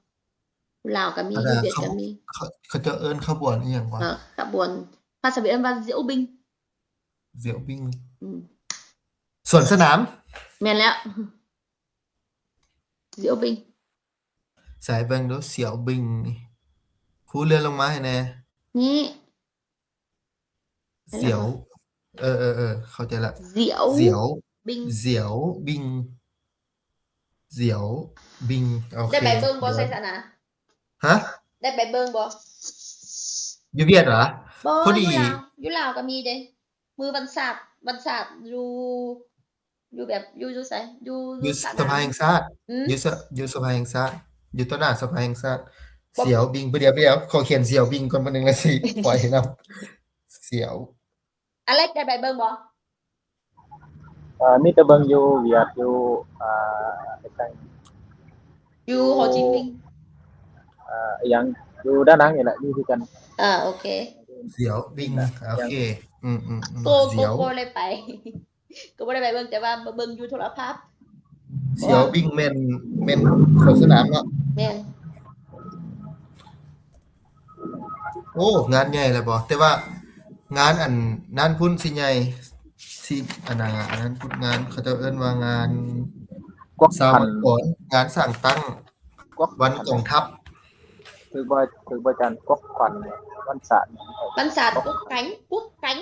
ລາວກໍມີ ຢູ່ຫວຽດກໍມີ ເຂົາ ເຂົາເຈົ້າເອີ້ນຂະບວນອີ່ຫຍັງວະ? ເອີ ຂະບວນ ພາສາຫວຽດເອີ້ນວ່າ Diễu binh. Diễu binh. ອືມ ສວນສະໜາມ. ແມ່ນແລ້ວ Diễu binh. ໃສ່ເບິ່ງດູ Diễu binh ນີ້ ຄູເລື່ອນລົງມາໃຫ້ແດ່ ນີ້ Diễu ເອີໆໆ ເຂົ້າໃຈລະ Diễu binh. Diễu binh. Diễu binh. ໂອເຄ ໄດ້ໄປເບິ່ງບໍ່ ໄຊຊະນະ? ຮະ? ໄດ້ໄປເບິ່ງບໍ່? ຢູ່ຫວຽດຫວາ? ບໍ່ ພໍດີ ຢູ່ລາວ ຢູ່ລາວກໍມີເດ້ ມື້ວັນຊາດ ວັນຊາດຢູ່ ຢູ່ແບບ ຢູ່ ຢູ່ໃສ? ຢູ່ ຢູ່ສະພາແຫ່ງຊາດ. ອືມ ຢູ່ສະ ຢູ່ສະພາແຫ່ງຊາດ ຢູ່ຕໍ່ໜ້າສະພາແຫ່ງຊາດ. Diễu binh ປະດຽວ ປະດຽວ ຂໍຂຽນ Diễu binh ກ່ອນ ປະໜຶ່ງນາທີ ປ່ອຍໃຫ້ນຳ. Diễu ອາເລັກ ໄດ້ໄປເບິ່ງບໍ່? ເອີ ມີແຕ່ເບິ່ງຢູ່ຫວຽດ ຢູ່ ອ່າ ຢູ່ໂຮຈິມິນ ອ່າ ອີ່ຫຍັງ ຢູ່ດານັງນີ້ແຫຼະ ມີຄືກັນ. ອ່າ ໂອເຄ Diễu binh. ໂອເຄ ອືມໆໆ ກໍ Diễu ກໍບໍ່ໄດ້ໄປ ກໍບໍ່ໄດ້ໄປເບິ່ງ ແຕ່ວ່າມາເບິ່ງຢູ່ໂທລະພາບ. Diễu binh ແມ່ນ ແມ່ນສວນສະໜາມເນາະ? ແມ່ນ. ໂອ້ ງານໃຫຍ່ແລ້ວບໍ່? ແຕ່ວ່າງານອັນນັ້ນພຸ້ນຊິໃຫຍ່ ຊິ ອັນນັ້ນ ອັນນັ້ນພຸ້ນ ງານເຂົາເຈົ້າເອີ້ນວ່າງານ ກວກຂັນ ສາວະກອນ ງານສ້າງຕັ້ງ ກວກ ວັນກອງທັບ. ຖືກບໍ່ ຖືກບໍ່ອາຈານ? ກວກຂັນ ວັນສາດ ວັນສາດ ກວກແຂງ ກວກແຂງ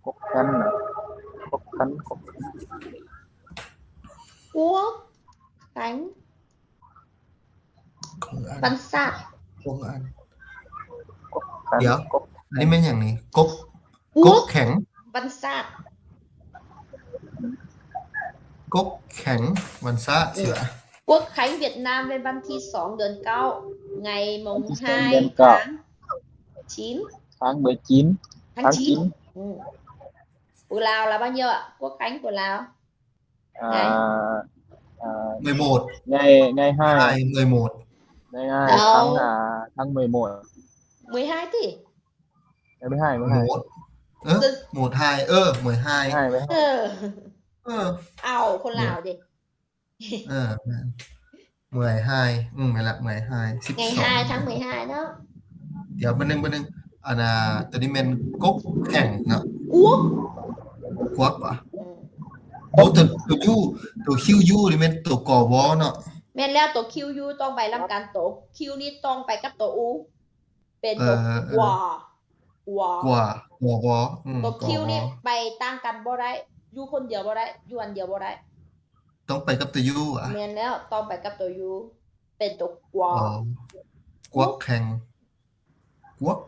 ກົກແຄນນະ ກົກແຄນ ກົກ ກົກແຄນ ຂອງອັນ ບັນຊາດ ຂອງອັນ ກົກແຄນ ດຽວ ກົກ ອັນນີ້ແມ່ນຫຍັງນີ້? ກົກ ກົກ ກົກແຂງ ບັນຊາດ ກົກແຂງ ບັນຊາດ ເອີ ເສືອ ກົກແຂງຫວຽດນາມ ເປັນວັນທີສອງ ເດືອນເກົ້າ ໄງມົງ ໄຮ ເດືອນເກົ້າ ທາງຈີນ ທາງເມືອງຈີນ ທາງ ທາງຈີນ ຈີນ ອືມ ຂອງລາວລະວ່າເຍອະ ກົວແຂງຂອງລາວ ອ່າ ໄງ ອ່າ ເມືອຍໂໝດ ໄງ ໄງໄຮ ໄງເມືອຍໂໝດ ໄງໄຮ ເອົາ ທາງ ອ່າ ທາງເມືອຍໂໝດ ເມືອຍໄຮຕິ ເອີ ເມືອຍໄຮ ເມືອຍໄຮ ໂໝດ ເອີ ໂໝດໄຮ ເອີ ເມືອຍໄຮ ເອີ ເອີ ເອົາ ຄົນລາວເດ້ ເອີ ແມ່ນ ເມືອຍໄຮ ອືມ ແມ່ນລະ ເມືອຍໄຮ ສິບສອງ ທັງເມືອຍໄຮເນາະ ດຽວ ບາດໜຶ່ງ ບາດໜຶ່ງ ອັນນ່າ ໂຕນີ້ແມ່ນກົກແຂງເນາະ ກວກ ກວກຫວາ? ອືມ ໂອ້ ໂຕ ໂຕ Q ໂຕ Q U ນີ້ແມ່ນໂຕ ກ ວ ເນາະ ແມ່ນແລ້ວ ໂຕ Q U ຕ້ອງໄປນຳກັນ ໂຕ Q ນີ້ຕ້ອງໄປກັບໂຕ U ເປັນໂຕ ເອີ ເອີ ກວາ ກວາ ກວາ ກວ ວ ອືມ ໂຕ Q ນີ້ໄປຕ່າງກັນບໍ່ໄດ້ ຢູ່ຄົນດຽວບໍ່ໄດ້ ຢູ່ອັນດຽວບໍ່ໄດ້ ຕ້ອງໄປກັບໂຕ U ຫວາ? ແມ່ນແລ້ວ ຕ້ອງໄປກັບໂຕ U ເປັນໂຕ ກວາ ອໍ ກວກແຂງ ກວກ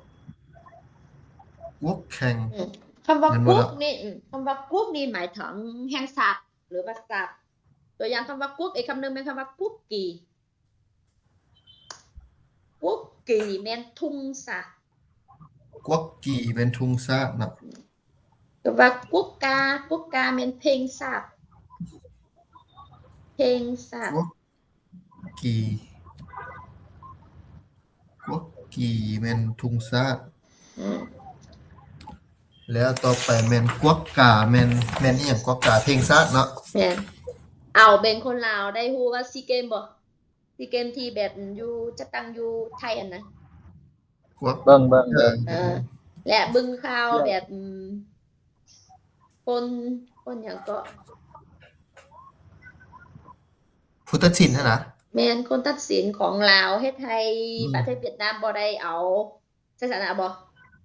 ກວກແຂງ ອືມ ຄຳວ່າ ແມ່ນບໍ່ລະ? ກວກນີ້ ອືມ ຄຳວ່າກວກນີ້ໝາຍເຖິງແຫ່ງຊາດ ຫຼືວ່າຊາດ ຕົວຢ່າງຄຳວ່າກວກ ອີກຄຳໜຶ່ງແມ່ນຄຳວ່າກວກກີ ກວກກີແມ່ນທຸງຊາດ ກວກກີແມ່ນທຸງຊາດເນາະ ກໍວ່າກວກກາ ກວກກາແມ່ນເພງຊາດ ເພງຊາດ ກວກກີ ກວກກີແມ່ນທຸງຊາດ ອືມ ແລ້ວຕໍ່ໄປແມ່ນກວກກາ ແມ່ນ ແມ່ນອີ່ຫຍັງ? ກວກກາ ເພງຊາດເນາະ ແມ່ນ ເອົາ ເປັນຄົນລາວໄດ້ຮູ້ວ່າຊີເກມບໍ່? ຊີເກມທີ່ແບບຢູ່ ຈັດຕັ້ງຢູ່ໄທຫັ້ນນະ ເບິ່ງ ເບິ່ງ ເອີ ເອີ ແລະເບິ່ງຂ່າວແບບ ຄົນ ຄົນຫຍັງເກາະ ຜູ້ຕັດສິນຫັ້ນນະ ແມ່ນ ຄົນຕັດສິນຂອງລາວເຮັດໃຫ້ ອືມ ປະເທດຫວຽດນາມບໍ່ໄດ້ເອົາໄຊຊະນະບໍ່?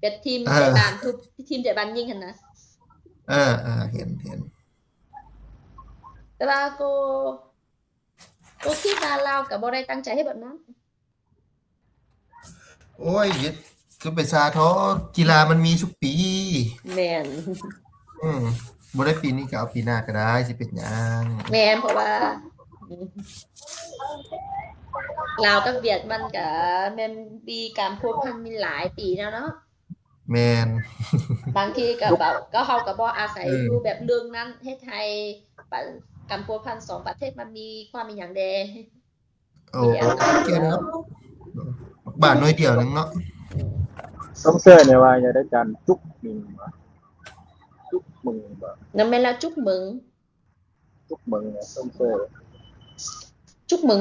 ແບບທີມ ເອີ ເຕະບານ ທຸບ ທີມເຕະບານຍິງຫັ້ນນະ ເອີ ເອີ ເຫັນ ເຫັນ ແຕ່ວ່າກໍ ກໍຄິດວ່າລາວກໍບໍ່ໄດ້ຕັ້ງໃຈເຮັດແບບນັ້ນ ໂອ້ຍ ຢ່າໄປສາເທາະ ກິລາມັນມີທຸກປີ ແມ່ນ ອືມ ບໍ່ໄດ້ປີນີ້ກໍເອົາປີໜ້າກໍໄດ້ ຊິເປັນຫຍັງ ແມ່ນ ເພາະວ່າ ອືມ ລາວກັບຫວຽດມັນກໍແມ່ນມີການພົວພັນມີຫຼາຍປີແລ້ວເນາະ ແມ່ນ ບາງທີກໍແບບ ກໍເຮົາກໍບໍ່ອາໄສ ເອີ ຢູ່ແບບເລື່ອງນັ້ນ ເຮັດໃຫ້ການພົວພັນສອງປະເທດມັນມີຄວາມອີ່ຫຍັງແດ່ ໂອ້ ກ່ຽວເນາະ ບາດໜ້ອຍດຽວໜຶ່ງເນາະ ຕ້ອງເຊີນວ່າຢ່າໄດ້ຈານຈຸກໜຶ່ງ ເມືອງບໍ່? ນັ້ນແມ່ນແລ້ວ ຈຸກເມືອງ. ຈຸກເມືອງ ຊົມເຊີຍ ຈຸກເມືອງ.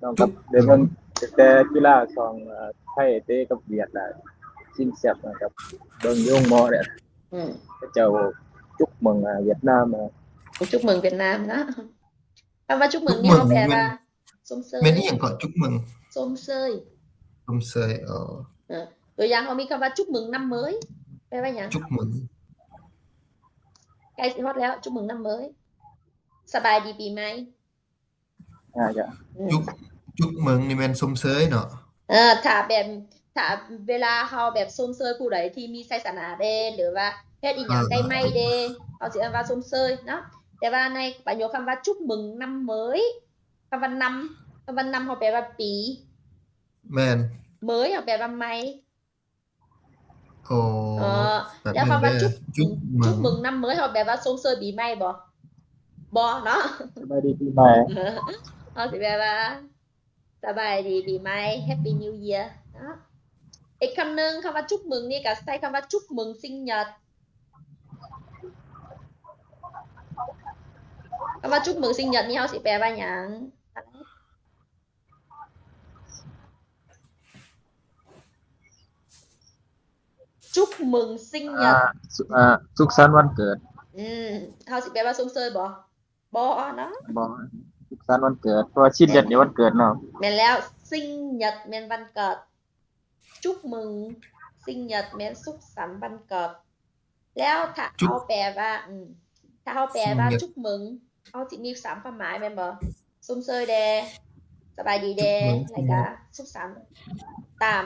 ນ້ອງກໍໄດ້ເບິ່ງຕັ້ງແຕ່ກິລາຂອງ ເອີ ໄທເຕະກັບຫວຽດລະ ຊິງແຊັບນະ ກັບເບິ່ງຢູ່ໂຮງໝໍແຫຼະ. ອືມ ເຂົາເຈົ້າຈຸກເມືອງ ອາ ຫວຽດນາມນະ. ຈຸກເມືອງຫວຽດນາມເນາະ. ຄຳວ່າຈຸກເມືອງນີ້ ຈຸກເມືອງ ເຮົາແປວ່າ ແມ່ນ ຊົມເຊີຍ. ແມ່ນອີ່ຫຍັງເກາະ? ຈຸກເມືອງ ຊົມເຊີຍ. ຊົມເຊີຍ ອໍ ເອີ ຕົວຢ່າງ ເຮົາມີຄຳວ່າ ຈຸກເມືອງນ້ຳເມີຍ ແປວ່າຫຍັງ? ຈຸກເມືອງ ໃກ້ຊິຮອດແລ້ວ. ຈຸກເມືອງນ້ຳເມີຍ ສະບາຍດີປີໃໝ່. ອ່າ ຈ້ະ ອືມ ຈຸກ ຈຸກເມືອງນີ້ແມ່ນຊົມເຊີຍເນາະ. ເອີ ຖ້າແບບ ຖ້າເວລາເຮົາແບບຊົມເຊີຍຜູ້ໃດທີ່ມີໄຊຊະນະເດ້ ຫຼືວ່າເຮັດອີ່ຫຍັງໄດ້ໃໝ່ເດ້ ເຮົາຊິເອີ້ນວ່າຊົມເຊີຍເນາະ. ແຕ່ວ່າໃນປະໂຫຍກຄຳວ່າ ຈຸກເມືອງນ້ຳເມີຍ ຄຳວ່ານ້ຳ ຄຳວ່ານ້ຳ ເຮົາແປວ່າປີ. ແມ່ນ. ເມີຍ ເຮົາແປວ່າໃໝ່. ອໍ ແລ້ວຄຳວ່າ ຈຸກ ຈຸກເມືອງ ຈຸກເມືອງນ້ຳເມີຍ ເຮົາແປວ່າຊົມເຊີຍປີໃໝ່ບໍ່? ບໍ່ເນາະ. ສະບາຍດີປີໃໝ່ ເຮົາຊິແປວ່າ ສະບາຍດີປີໃໝ່ Happy New Year ເນາະ. ອີກຄຳໜຶ່ງ ຄຳວ່າຈຸກເມືອງນີ້ກໍໃຊ້ຄຳວ່າ ຈຸກເມືອງຊິງຫຍັດ. ຄຳວ່າຈຸກເມືອງຊິງຫຍັດນີ້ ເຮົາຊິແປວ່າຫຍັງ? ຈຸກເມືອງຊິງຫຍັດ ອ່າ ສຸ ອ່າ ສຸກສັນວັນເກີດ. ອືມ ເຮົາຊິແປວ່າຊົມເຊີຍບໍ່? ບໍ່ເນາະ. ບໍ່ ສຸກສັນວັນເກີດ ເພາະວ່າຊິງຫຍັດນີ້ວັນເກີດເນາະ. ແມ່ນແລ້ວ ຊິງຫຍັດແມ່ນວັນເກີດ. ຈຸກເມືອງຊິງຫຍັດແມ່ນສຸກສັນວັນເກີດ. ແລ້ວຖ້າເຮົາແປວ່າ ອືມ ຖ້າເຮົາແປວ່າຈຸກເມືອງ ເຮົາຊິມີສາມຄວາມໝາຍແມ່ນບໍ່? ຊົມເຊີຍແດ່ ສະບາຍດີແດ່ ແລ້ວກະສຸກສັນ ຕາມ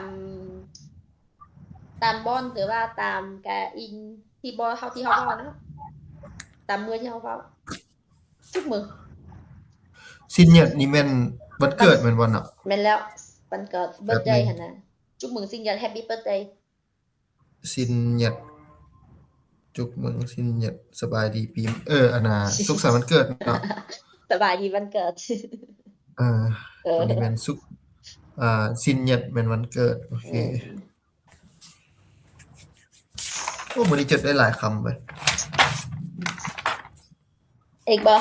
ຕາມບ່ອນ ຫຼືວ່າຕາມກະອີງທີ່ບໍ່ ເຮົາ ທີ່ເຮົາເວົ້າເນາະ ຕາມເມື່ອທີ່ເຮົາເວົ້າ. ຈຸກເມືອງ ຊິນຫຍັດນີ້ແມ່ນວັນເກີດແມ່ນບໍ່ເນາະ? ແມ່ນແລ້ວ ວັນເກີດ ເບີດເດ ຫັ້ນນະ. ຈຸກເມືອງຊິນຫຍັດ Happy Birthday. ຊິນຫຍັດ ຈຸກເມືອງຊິນຫຍັດ ສະບາຍດີປີ ເອີ ອັນນ່າ ສຸກສັນວັນເກີດເນາະ. ສະບາຍດີວັນເກີດ. ເອີ ເອີ ຕົວນີ້ແມ່ນສຸກ ອ່າ ຊິນຫຍັດແມ່ນວັນເກີດ. ໂອເຄ. ອືມ ໂອ້ ມື້ນີ້ຈົດໄດ້ຫຼາຍຄຳເວີຍ. ອີກບໍ່?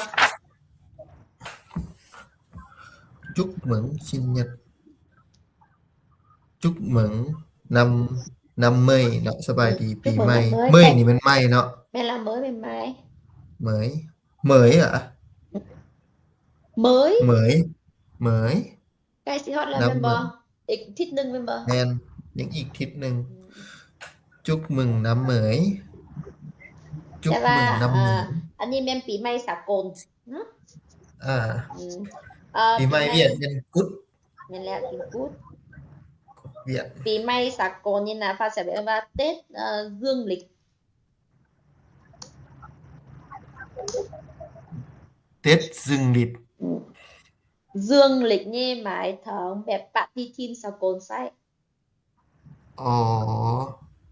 ຈຸກເມືອງຊິນຫຍັດ ຈຸກເມືອງນ້ຳ ນ້ຳເມີຍເນາະ ສະບາຍດີປີໃໝ່. ເມີຍນີ້ແມ່ນໃໝ່ເນາະ. ແມ່ນລະ ເມີຍແມ່ນໃໝ່. ເມີຍ ເມີຍຫວາ? ເມີຍ ເມີຍ ເມີຍ. ໃກ້ຊິຮອດແລ້ວແມ່ນບໍ່? ອີກທິດໜຶ່ງແມ່ນບໍ່? ແມ່ນ ຍັງອີກທິດໜຶ່ງ. ອືມ ຈຸກເມືອງນ້ຳເມີຍ ຈຸກເມືອງນ້ຳເມີຍ. ແຕ່ວ່າ ເອີ ອັນນີ້ແມ່ນປີໃໝ່ສາກົນເນາະ. ອ່າ ອືມ ເອີ ປີໃໝ່ຫວຽດແມ່ນກຸດ. ແມ່ນແລ້ວ ກິນກຸດ ຫວຽດ. ປີໃໝ່ສາກົນນີ້ນະ ພາສາຫວຽດເອີ້ນວ່າ Tết, ơ, Dương lịch. Tết Dương lịch. ອືມ Dương lịch ນີ້ໝາຍເຖິງແບບປະຕິທິນສາກົນໃຊ້. ອໍ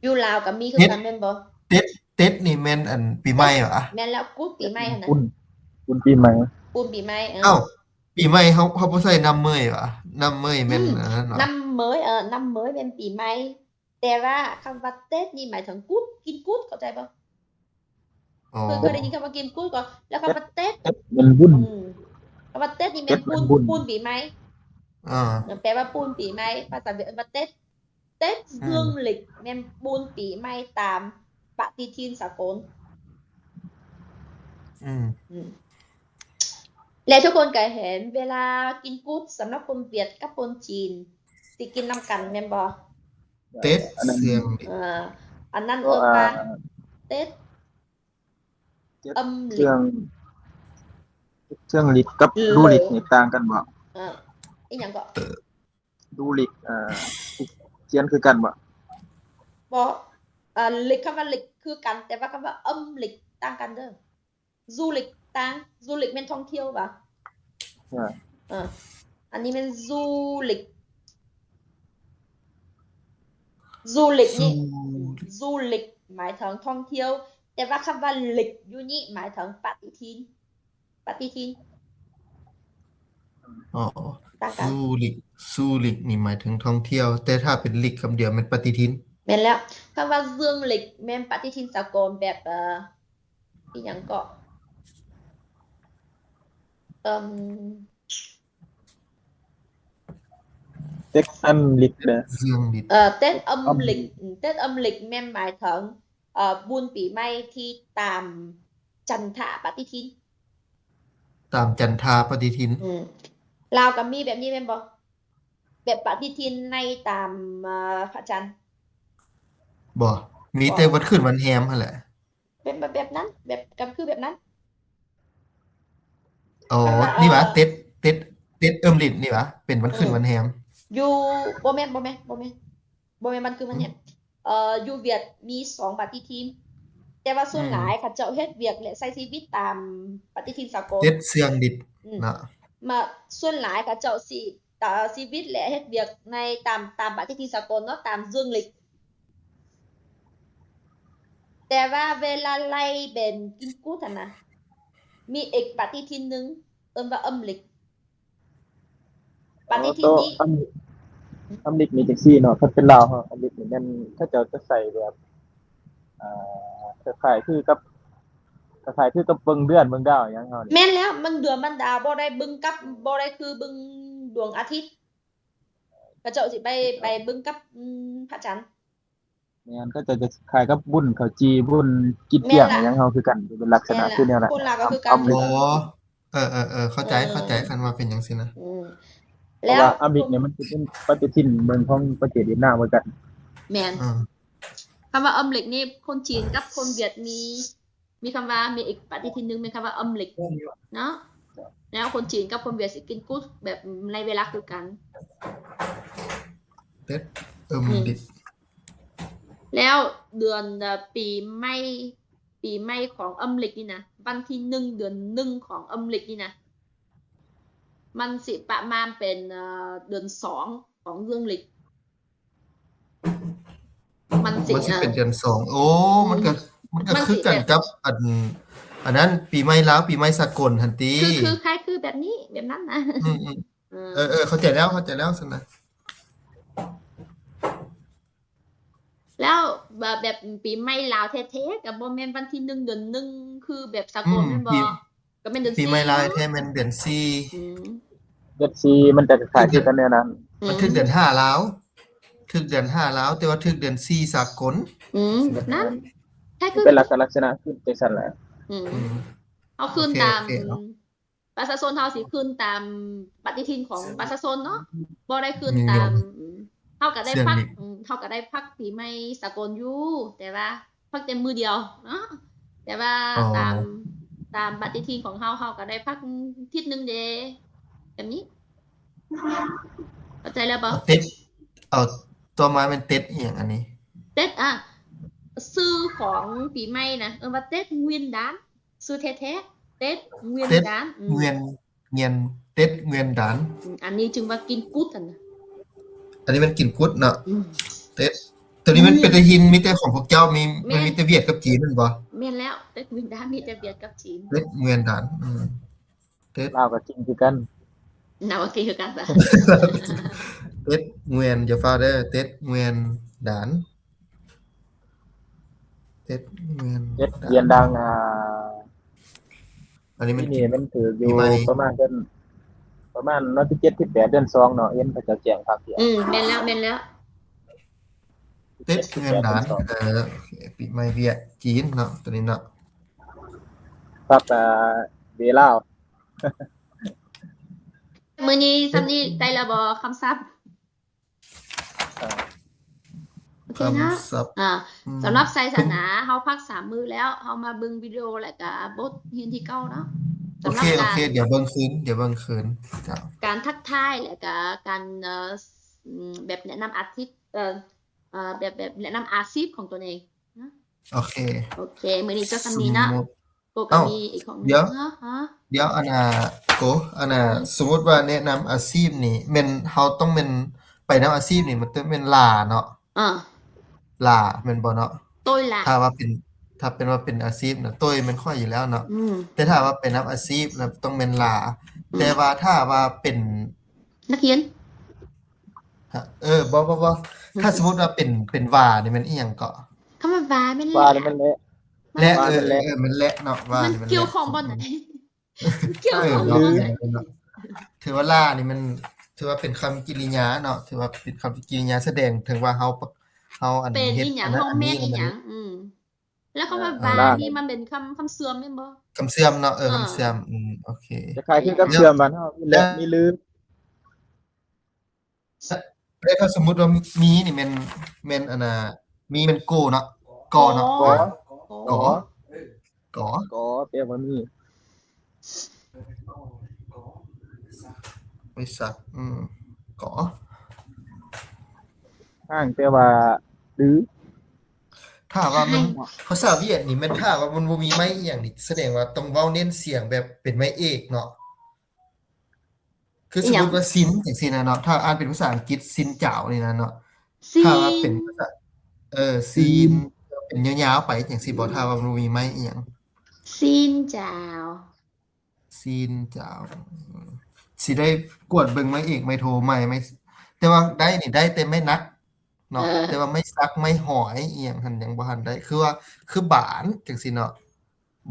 ຢູ່ລາວກໍມີຄືກັນແມ່ນບໍ່? Tết, Tết ນີ້ແມ່ນອັນປີໃໝ່ຫວາ? ແມ່ນແລ້ວ ກຸດປີໃໝ່ຫັ້ນນະ. ປຸນ ປຸນປີໃໝ່. ປຸນປີໃໝ່ ເອີ. ອ້າວ ປີໃໝ່ເຮົາ ເຮົາບໍ່ໃຊ້ນ້ຳເມີຍຫວາ? ນ້ຳເມີຍແມ່ນ ອືມ ອັນນັ້ນຫວາ? ນ້ຳເມີຍ ເອີ ນ້ຳເມີຍແມ່ນປີໃໝ່. ແຕ່ວ່າຄຳວ່າ Tết ນີ້ໝາຍເຖິງກຸດ ກິນກຸດ ເຂົ້າໃຈບໍ່? ອໍ ເຄີຍ ເຄີຍໄດ້ຍິນຄຳວ່າກິນກຸດກໍ ແລ້ວຄຳວ່າ Tết ແມ່ນບຸນ. ອືມ ຄຳວ່າ Tết ນີ້ແມ່ນ Tết ແມ່ນບຸນ ບຸນ ປຸນປີໃໝ່. ອ່າ ແປວ່າປຸນປີໃໝ່ ພາສາຫວຽດເອີ້ນວ່າ Tết. Tết ອືມ Dương lịch ແມ່ນປຸນປີໃໝ່ຕາມປະຕິທິນສາກົນ. ອືມ ອືມ ແລະ ທຸກຄົນກໍເຫັນ ເວລາກິນກຸດ ສຳລັບຄົນຫວຽດກັບຄົນຈີນ ຊິກິນນຳກັນແມ່ນບໍ່? Tết Dương lịch. ເອີ ອັນນັ້ນເອີ້ນວ່າ Tết Âm lịch. Dương lịch ກັບ Du lịch ນີ້ຕ່າງກັນບໍ່? ເອີ ອີຫຍັງເກາະ? Du lịch ເອີ ຂຽນຄືກັນບໍ່? ບໍ່ ເອີ lịch ຄຳວ່າ lịch ຄືກັນ ແຕ່ວ່າຄຳວ່າ âm lịch ຕ່າງກັນເດີ. Du lịch ຕ່າງ Du lịch ແມ່ນທ່ອງທ່ຽວຫວາ? ເອີ ອັນນີ້ແມ່ນ Du lịch. Du lịch ນີ້ Du lịch ໝາຍເຖິງທ່ອງທ່ຽວ ແຕ່ວ່າຄຳວ່າ lịch ຢູ່ນີ້ໝາຍເຖິງປະຕິທິນ ປະຕິທິນ. ອໍ Du lịch, Du lịch ນີ້ໝາຍເຖິງທ່ອງທ່ຽວ ແຕ່ຖ້າເປັນ lịch ຄຳດຽວແມ່ນປະຕິທິນ. ແ ມ່ນແລ້ວ. ຄຳວ່າ ເຊິ່ງລິກ ແມ່ນປະຕິທິນສາກົນແບບ ເອີ ອີ່ຫຍັງເກາະ ເອີ ເຕັດອຳລິກເດີ ເຊິ່ງລິກ ເອີ ເຕັດອຳລິກ ເຕັດອຳລິກແມ່ນໝາຍເຖິງ ເອີ ບຸນປີໃໝ່ທີ່ຕາມຈັນທະປະຕິທິນ ຕາມຈັນທະປະຕິທິນ. ອືມ ລາວກໍມີແບບນີ້ແມ່ນບໍ່? ແບບປະຕິທິນໃນຕາມ ເອີ ພະຈັນ? ບໍ່ ມີແຕ່ວັນຂຶ້ນວັນແຮມຫັ້ນແຫຼະ. ແບບ ແບບນັ້ນ ແບບ ກໍຄືແບບນັ້ນ. ອໍ ແບບວ່າ ນີ້ຫວາ ເອີ ເຕັດ ເຕັດ ເຕັດອຳລິກນີ້ຫວາ ເປັນວັນຂຶ້ນ ອືມ ວັນແຮມ. ຢູ່ ບໍ່ແມ່ນ ບໍ່ແມ່ນ ບໍ່ແມ່ນ ບໍ່ແມ່ນວັນຄືນວັນແຮມ. ເອີ ຢູ່ຫວຽດມີສອງປະຕິທິນ ແຕ່ວ່າສ່ວນ ອືມ ຫຼາຍເຂົາເຈົ້າເຮັດວຽກ ແລະ ໃຊ້ຊີວິດຕາມປະຕິທິນສາກົນ ເຕັດເຊື່ອງລິກ ອືມ ເນາະ. ມາ ສ່ວນຫຼາຍເຂົາເຈົ້າຊິ ຕາ ຊີວິດ ແລະ ເຮັດວຽກໃນຕາມ ຕາມປະຕິທິນສາກົນເນາະ ຕາມເຊິ່ງລິກ. ແຕ່ວ່າເວລາໄລ່ເປັນກິນກຸດຫັ້ນນະ ມີອີກປະຕິທິນໜຶ່ງ ເອີ້ນວ່າອຳລິກ. ປະຕິທິນນີ້ ອໍ ອຳລິກ ອຳລິກນີ້ຈັ່ງຊີ້ເນາະ ຄັນເປັນລາວເຮົາ ອຳລິກນີ້ແມ່ນເຂົາເຈົ້າຈະໃຊ້ແບບ ອ່າ ຄ້າຍໆຄືກັບ ຄ້າຍໆຄືກັບເບິ່ງເດືອນເບິ່ງດາວຫຍັງເຮົານີ້. ແມ່ນແລ້ວ ເບິ່ງເດືອນເບິ່ງດາວ ບໍ່ໄດ້ເບິ່ງກັບ ບໍ່ໄດ້ຄືເບິ່ງດວງອາທິດ ເຂົາເຈົ້າຊິໄປ ເຂົາເຈົ້າ ໄປເບິ່ງກັບ ອືມ ພະຈັນ. ແມ່ນ ເຂົາເຈົ້າຈະຄ້າຍກັບບຸນເຂົ້າຈີ່ ບຸນກິນຈຽງ ແມ່ນລະ ຫຍັງເຮົາຄືກັນ ເປັນລັກສະນະ ແມ່ນລະ ຄືແນວນັ້ນ. ຄົນລາວກໍຄືກັນ. ອໍ ເອີໆໆ ເຂົ້າໃຈ ເອີ ເຂົ້າໃຈ ຄັນວ່າເປັນຈັ່ງຊີ້ນະ. ອືມ ແລ້ວ ເພາະວ່າອຳລິກນີ້ມັນເປັນປະຕິທິນເມືອງຂອງປະເທດຫວຽດນາມຄືກັນ. ແມ່ນ ເອີ ຄຳວ່າອຳລິກນີ້ ຄົນຈີນກັບຄົນຫວຽດມີ ມີຄຳວ່າ ມີອີກປະຕິທິນໜຶ່ງແມ່ນຄຳວ່າອຳລິກເນາະ. ແລ້ວຄົນຈີນກັບຄົນຫວຽດຊິກິນກຸດແບບໃນເວລາຄືກັນ. ເຕັດອຳລິກ. ອືມ ແລ້ວເດືອນ ເອີ ປີໃໝ່ ປີໃໝ່ຂອງອຳລິກນີ້ນະ ວັນທີໜຶ່ງ ເດືອນໜຶ່ງຂອງອຳລິກນີ້ນະ ມັນຊິປະມານເປັນ ເອີ ເດືອນສອງຂອງເລື່ອງລິກ. ມັນຊິ ມັນຊິເປັນເດືອນສອງ. ໂອ້ ອືມ ມັນກໍ ມັນກໍຄືກັນກັບອັນ ອັນນັ້ນ ປີໃໝ່ລາວ ປີໃໝ່ສາກົນຫັ້ນຕິ. ຄື ຄືຄ້າຍຄືແບບນີ້ ແບບນັ້ນນະ. ອືມໆ ເອີ ເອີ ເຂົ້າໃຈແລ້ວ ເຂົ້າໃຈແລ້ວຊັ້ນນະ. ແລ້ວ ແບບ ແບບປີໃໝ່ລາວແທ້ໆ ກໍບໍ່ແມ່ນວັນທີໜຶ່ງ ເດືອນໜຶ່ງ ຄືແບບສາກົນ ອືມ ແມ່ນບໍ່? ກໍແມ່ນເດືອນສີ່. ປີໃໝ່ລາວແທ້ແມ່ນເດືອນສີ່. ອືມ ເດືອນສີ່ມັນຈະຄ້າຍໆຄືກັນແນວນັ້ນ. ອືມ ມັນຖືກເດືອນຫ້າລາວ ຖືກເດືອນຫ້າລາວ ແຕ່ວ່າຖືກເດືອນສີ່ສາກົນ. ອືມ ນັ້ນ ຄ້າຍຄື ເປັນລັກສະນະຄືຈັ່ງຊັ້ນແຫຼະ. ອືມ ອືມ ເຮົາຄືນຕາມ ໂອເຄ ໂອເຄ ເນາະ. ປະຊາຊົນເຮົາຊິຄືນຕາມປະຕິທິນຂອງປະຊາຊົນເນາະ ບໍ່ໄດ້ຄືນຕາມ ເຮົາກໍໄດ້ພັກ ເຮົາກໍໄດ້ພັກປີໃໝ່ສາກົນຢູ່ ແຕ່ວ່າພັກແຕ່ມື້ດຽວເນາະ ແຕ່ວ່າ ອໍ ຕາມ ຕາມປະຕິທິນຂອງເຮົາ ເຮົາກໍໄດ້ພັກທິດໜຶ່ງເດ ແບບນີ້ ເຂົ້າໃຈແລ້ວບໍ່? ເຕັດ ເອົາ ຕໍ່ມາແມ່ນເຕັດອີ່ຫຍັງອັນນີ້? ເຕັດ ອ່າ ຊື່ຂອງປີໃໝ່ນະ ເອີ້ນວ່າເຕັດງວຽນດານ. ຊື່ແທ້ໆ ເຕັດງວຽນດານ. ເຕັດງວຽນ ງວຽນ ເຕັດງວຽນດານ. ອືມ ອັນນີ້ຈຶ່ງວ່າກິນກຸດຫັ້ນນະ. ອັນນີ້ມັນກິນກຸດເນາະ. ອືມ ເຕັດ ຕົວນີ້ມັນ ອືມ ເປັນແຕ່ຖິ່ນ ມີແຕ່ຂອງພວກເຈົ້າ ມີ ແມ່ນ ມັນມີແຕ່ຫວຽດກັບຈີນແມ່ນບໍ່? ແມ່ນແລ້ວ ເຕັດງວຽນດານ ມີແຕ່ຫວຽດກັບຈີນ. ເຕັດງວຽນດານ. ອືມ ເຕັດ ລາວກໍກິນຄືກັນ. ລາວກໍກິນຄືກັນ. ເຕັດງວຽນ ຢ່າຟ້າວເດີ ເຕັດງວຽນດານ. ເຕັດງວຽນ ເຕັດງວຽນດານ ອ່າ ອັນນີ້ມັນ ປີນີ້ມັນຖືກຢູ່ ປີໃໝ່ ປະມານເດືອນ ປະມານວັນທີເຈັດ ທີແປດ ເດືອນສອງເນາະ ເຫັນເຂົາເຈົ້າແຈ້ງພາກເທື່ອ. ອືມ ແມ່ນແລ້ວ ແມ່ນແລ້ວ ເຕັດງວຽນດານ. ເອີ ໂອເຄ ປີໃໝ່ຫວຽດຈີນເນາະ ຕົວນີ້ເນາະ ປັບ ເອີ ເວລາວ. ມື້ນີ້ສ່ຳນີ້ໄດ້ແລ້ວບໍ່ ຄຳສັບ? ອ່າ ໂອເຄເນາະ ຄຳສັບ ອ່າ ອືມ ສຳລັບໄຊຊະນະ ເຮົາພັກສາມມື້ແລ້ວ ເຮົາມາເບິ່ງວິດີໂອ ແລ້ວກະບົດຮຽນທີເກົ້າເນາະ. ໂອເຄ ສຳລັບ ໂອເຄ ການ ດຽວເບິ່ງຄືນ ດຽວເບິ່ງຄືນ. ເຈົ້າ ການທັກທາຍ ແລ້ວກະການ ເອີ ອືມ ແບບແນະນຳອາຊີບ ເອີ ເອີ ແບບ ແບບແນະນຳອາຊີບຂອງຕົນເອງເນາະ. ໂອເຄ ໂອເຄ ມື້ນີ້ກໍສ່ຳນີ້ເນາະ. ໂກກໍມີອີກຂອງໜຶ່ງເນາະ. ດຽວ ອັນນ່າ ໂກ ອັນນ່າ ອືມ ສົມມຸດວ່າແນະນຳອາຊີບນີ້ ແມ່ນເຮົາຕ້ອງແມ່ນໄປນຳອາຊີບນີ້ ມັນຕ້ອງແມ່ນຫຼ້າເນາະ. ເອີ ຫຼ້າແມ່ນບໍ່ເນາະ? ໂຕຍຫຼ້າ ຖ້າວ່າເປັນ ຖ້າເປັນວ່າເປັນອາຊີບນະ ໂຕຍແມ່ນຂ້ອຍຢູ່ແລ້ວເນາະ. ອືມ ແຕ່ຖ້າວ່າໄປນຳອາຊີບນະ ຕ້ອງແມ່ນຫຼ້າ. ອືມ ແຕ່ວ່າຖ້າວ່າເປັນ ນັກຮຽນ ເອີ ບໍ່ ບໍ່ ບໍ່ ຖ້າສົມມຸດວ່າເປັນ ເປັນວ່ານີ້ແມ່ນອີ່ຫຍັງເກາະ? ຄຳວ່າວ່າແມ່ນ ວ່າ ແລະ ນີ້ແມ່ນແລະ ແລະ ວ່າ ເອີ ແມ່ນແລະ ເອີ ແມ່ນແລະເນາະ ວ່າ ມັນ ນີ້ແມ່ນ ກ່ຽວຂ້ອງບໍ່ນະ? ມັນກ່ຽວຂ້ອງບໍ່ນະ? ເອີ ເນາະ ຖືວ່າລານີ້ມັນ ຖືວ່າເປັນຄຳກິລິຍາເນາະ ຖືວ່າເປັນຄຳກິລິຍາສະແດງເຖິງວ່າເຮົາ ເຮົາ ອັນ ເຮັດ ເຮົາແມ່ນອີ່ຫຍັງ ອືມ ແລ້ວຄຳວ່າ ອ່າ ວ່າ ວ່າ ນີ້ມັນເປັນຄຳ ຄຳເຊື່ອມແມ່ນບໍ່? ຄຳເຊື່ອມເນາະ ເອີ ເອີ ຄຳເຊື່ອມ ອືມ ໂອເຄ ຄ້າຍໆຄືຄຳເຊື່ອມບ້ານເຮົາ ມີ ແລະ ມີ ຫຼື ແລະ ຖ້າສົມມຸດວ່າມີນີ້ແມ່ນ ແມ່ນ ອັນນ່າ ມີແມ່ນໂກເນາະ ກໍເນາະ ກໍ ກໍ ກໍ ກໍ ກໍ ແປວ່າມີ ໄປສັກ ອືມ ກໍ ຫ້າງ ແປວ່າ ຫຼື ຖ້າວ່າມັນ ພາສາຫວຽດນີ້ແມ່ນ ຖ້າວ່າມັນບໍ່ມີໄມ້ອີ່ຫຍັງນີ້ ສະແດງວ່າຕ້ອງເວົ້າເນັ້ນສຽງແບບເປັນໄມ້ເອກເນາະ ຄືສົມມຸດວ່າ ຊິນ ຈັ່ງຊີ້ນະເນາະ ຖ້າອ່ານເປັນພາສາອັງກິດ ຊິນຈາວ ນີ້ນະເນາະ ຊິນ ຖ້າວ່າເປັນພາສາ ເອີ ຊິນ ຊິນ ເປັນຍາວໆໄປຈັ່ງຊີ້ບໍ່ ຖ້າວ່າບໍ່ມີໄມ້ອີ່ຫຍັງ ຊິນຈາວ ຊິນຈາວ ຊິໄດ້ກວດເບິ່ງໄມ້ເອກ ໄມ້ໂທ ໄມ້ ໄມ້ ແຕ່ວ່າໄດ້ນີ້ ໄດ້ແຕ່ໄມ້ໜັກເນາະ ເອີ ແຕ່ວ່າໄມ້ສັກ ໄມ້ຫອຍອີ່ຫຍັງຫັ້ນ ຍັງບໍ່ທັນໄດ້ ຄືວ່າ ຄືບານ ຈັ່ງຊີ້ເນາະ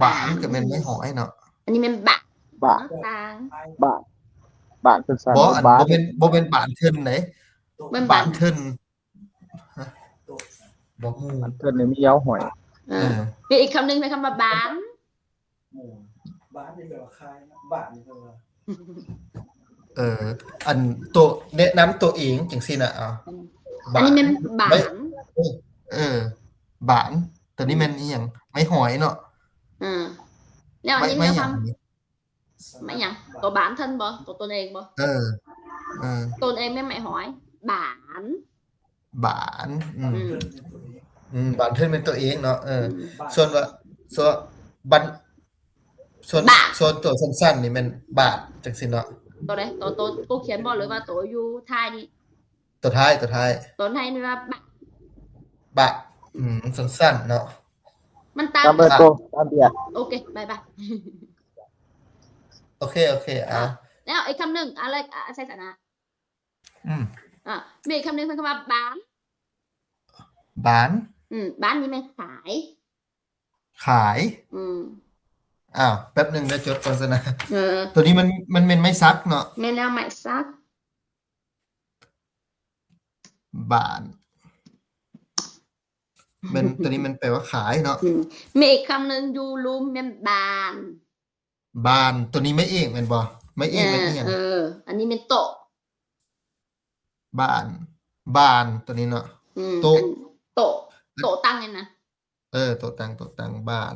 ບານ ບານ ກໍແມ່ນໄມ້ຫອຍເນາະ ອັນນີ້ແມ່ນບາ ບາ ບາ ບາ ບານ ເພິ່ນສ້າງ ບໍ່ ອັນ ບານ ບໍ່ແມ່ນ ບໍ່ແມ່ນບານເທິນເດ້ ແມ່ນບານ ບານເທິນ ຮະ ບໍ່ຮູ້ ບານເທິນນີ້ມີຍາວຫອຍ ເອີ ເອີ ມີອີກຄຳໜຶ່ງເປັນຄຳວ່າບານ ບານນີ້ແປວ່າຂາຍ ບານນີ້ແປວ່າ ເອີ ອັນໂຕ ແນະນຳໂຕເອງຈັ່ງຊີ້ນະ ເອົາ ອືມ ບານ ອັນນີ້ແມ່ນບານ ເອີ ເອີ ບານ ໂຕນີ້ແມ່ນອີ່ຫຍັງ? ໄມ້ຫອຍເນາະ ອືມ ແລ້ວອັນນີ້ ໄມ້ ໄມ້ຫຍັງ? ໄມ້ຫຍັງ? ໂຕບານເທິນບໍ່? ໂຕຕົນເອງບໍ່? ເອີ ເອີ ຕົນເອງແມ່ນໄມ້ຫອຍ ບານ ບານ ອືມ ອືມ ອືມ ບານເທິນແມ່ນຕົວເອງເນາະ ເອີ ອືມ ສ່ວນວ່າ ສ່ວນບັນ ສ່ວນ ບານ ສ່ວນຕົວສັ້ນໆນີ້ແມ່ນບານ ຈັ່ງຊີ້ເນາະ ຕົວໃດ? ຕົວ ຕົວ ຕົວຂຽນບໍ່ ຫຼືວ່າຕົວຢູ່ທ້າຍນີ້? ຕົວທ້າຍ ຕົວທ້າຍ ຕົວທ້າຍນີ້ວ່າບະ ບະ ອືມ ສັ້ນໆເນາະ ມັນຕາມ ຕາມເບີໂກ ຕາມເບຍ ໂອເຄ ບາຍບາຍ ໂອເຄ ໂອເຄ ອ່າ ອ່າ ແລ້ວອີກຄຳໜຶ່ງ ອາ ອາໄສຊະນະ ອືມ ອ່າ ມີອີກຄຳໜຶ່ງເພິ່ນຄຳວ່າບານ ບານ ອືມ ບານນີ້ແມ່ນຂາຍ ຂາຍ ອືມ ອ້າວ ແປັບໜຶ່ງ ດຽວຈົດກ່ອນຊະນະ ເອີ ໂຕນີ້ມັນ ມັນແມ່ນໄມ້ສັກເນາະ ແມ່ນແລ້ວ ໄມ້ສັກ ບານ ແມ່ນ ໂຕນີ້ມັນແປວ່າຂາຍເນາະ ອືມ ມີອີກຄຳໜຶ່ງ ຢູ່ລຸ່ມແມ່ນບານ ບານ ໂຕນີ້ໄມ້ເອກແມ່ນບໍ່? ໄມ້ເອກແມ່ນອີ່ຫຍັງ? ເອີ ອັນນີ້ແມ່ນໂຕະ ບານ ບານ ໂຕນີ້ເນາະ ອືມ ໂຕະ ອັນ ໂຕະ ໂຕະຕັ່ງນີ້ນະ ເອີ ໂຕະຕັ່ງ ໂຕະຕັ່ງ ບານ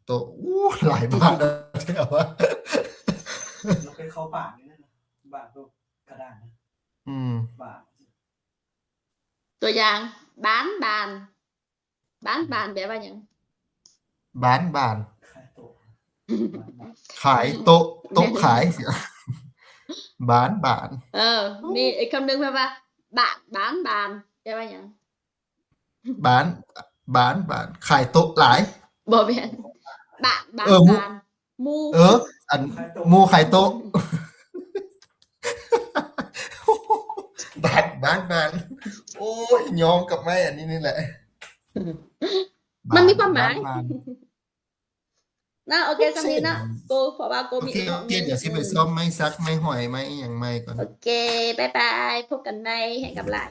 ໂຕະ ໂອ້ ຫຼາຍບານແທ້ວະ ເຮົາໄປເຂົ້າບານນີ້ນະ ບານໂຕະກະດານນະ ອືມ ບານ ຕົວຢ່າງ ບານ ບານ ບານ ບານ ແປວ່າຫຍັງ? ບານ ບານ ຂາຍໂຕະ ໂຕະຂາຍ ໂຕະຂາຍ ບານ ບານ ເອີ ມີອີກຄຳໜຶ່ງແປວ່າ ບານ ບານ ບານ ແປວ່າຫຍັງ? ບານ ບານ ບານ ຂາຍໂຕະຫຼາຍ ບໍ່ແມ່ນ ບານ ບານ ເອີ ໝູ່ ບານ ໝູ່ ເອີ ອັນ ຂາຍໂຕະ ໝູ່ຂາຍໂຕະ ບານ ບານ ບານ ໂອ້ຍ ຍອມກັບໄມ້ອັນນີ້ນີ້ແຫຼະ ມັນມີຄວາມໝາຍ ບານ ບານ ເນາະ ໂອເຄ ສ່ຳນີ້ເນາະ ໂກ ເພາະວ່າໂກມີ ໂອເຄ ດຽວຊິໄປຊ້ອມໄມ້ສັກ ໄມ້ຫອຍ ໄມ້ອີ່ຫຍັງໃໝ່ກ່ອນ ໂອເຄ ບາຍບາຍ ພົບກັນໃໝ່ ແຮງກັບຫຼາຍ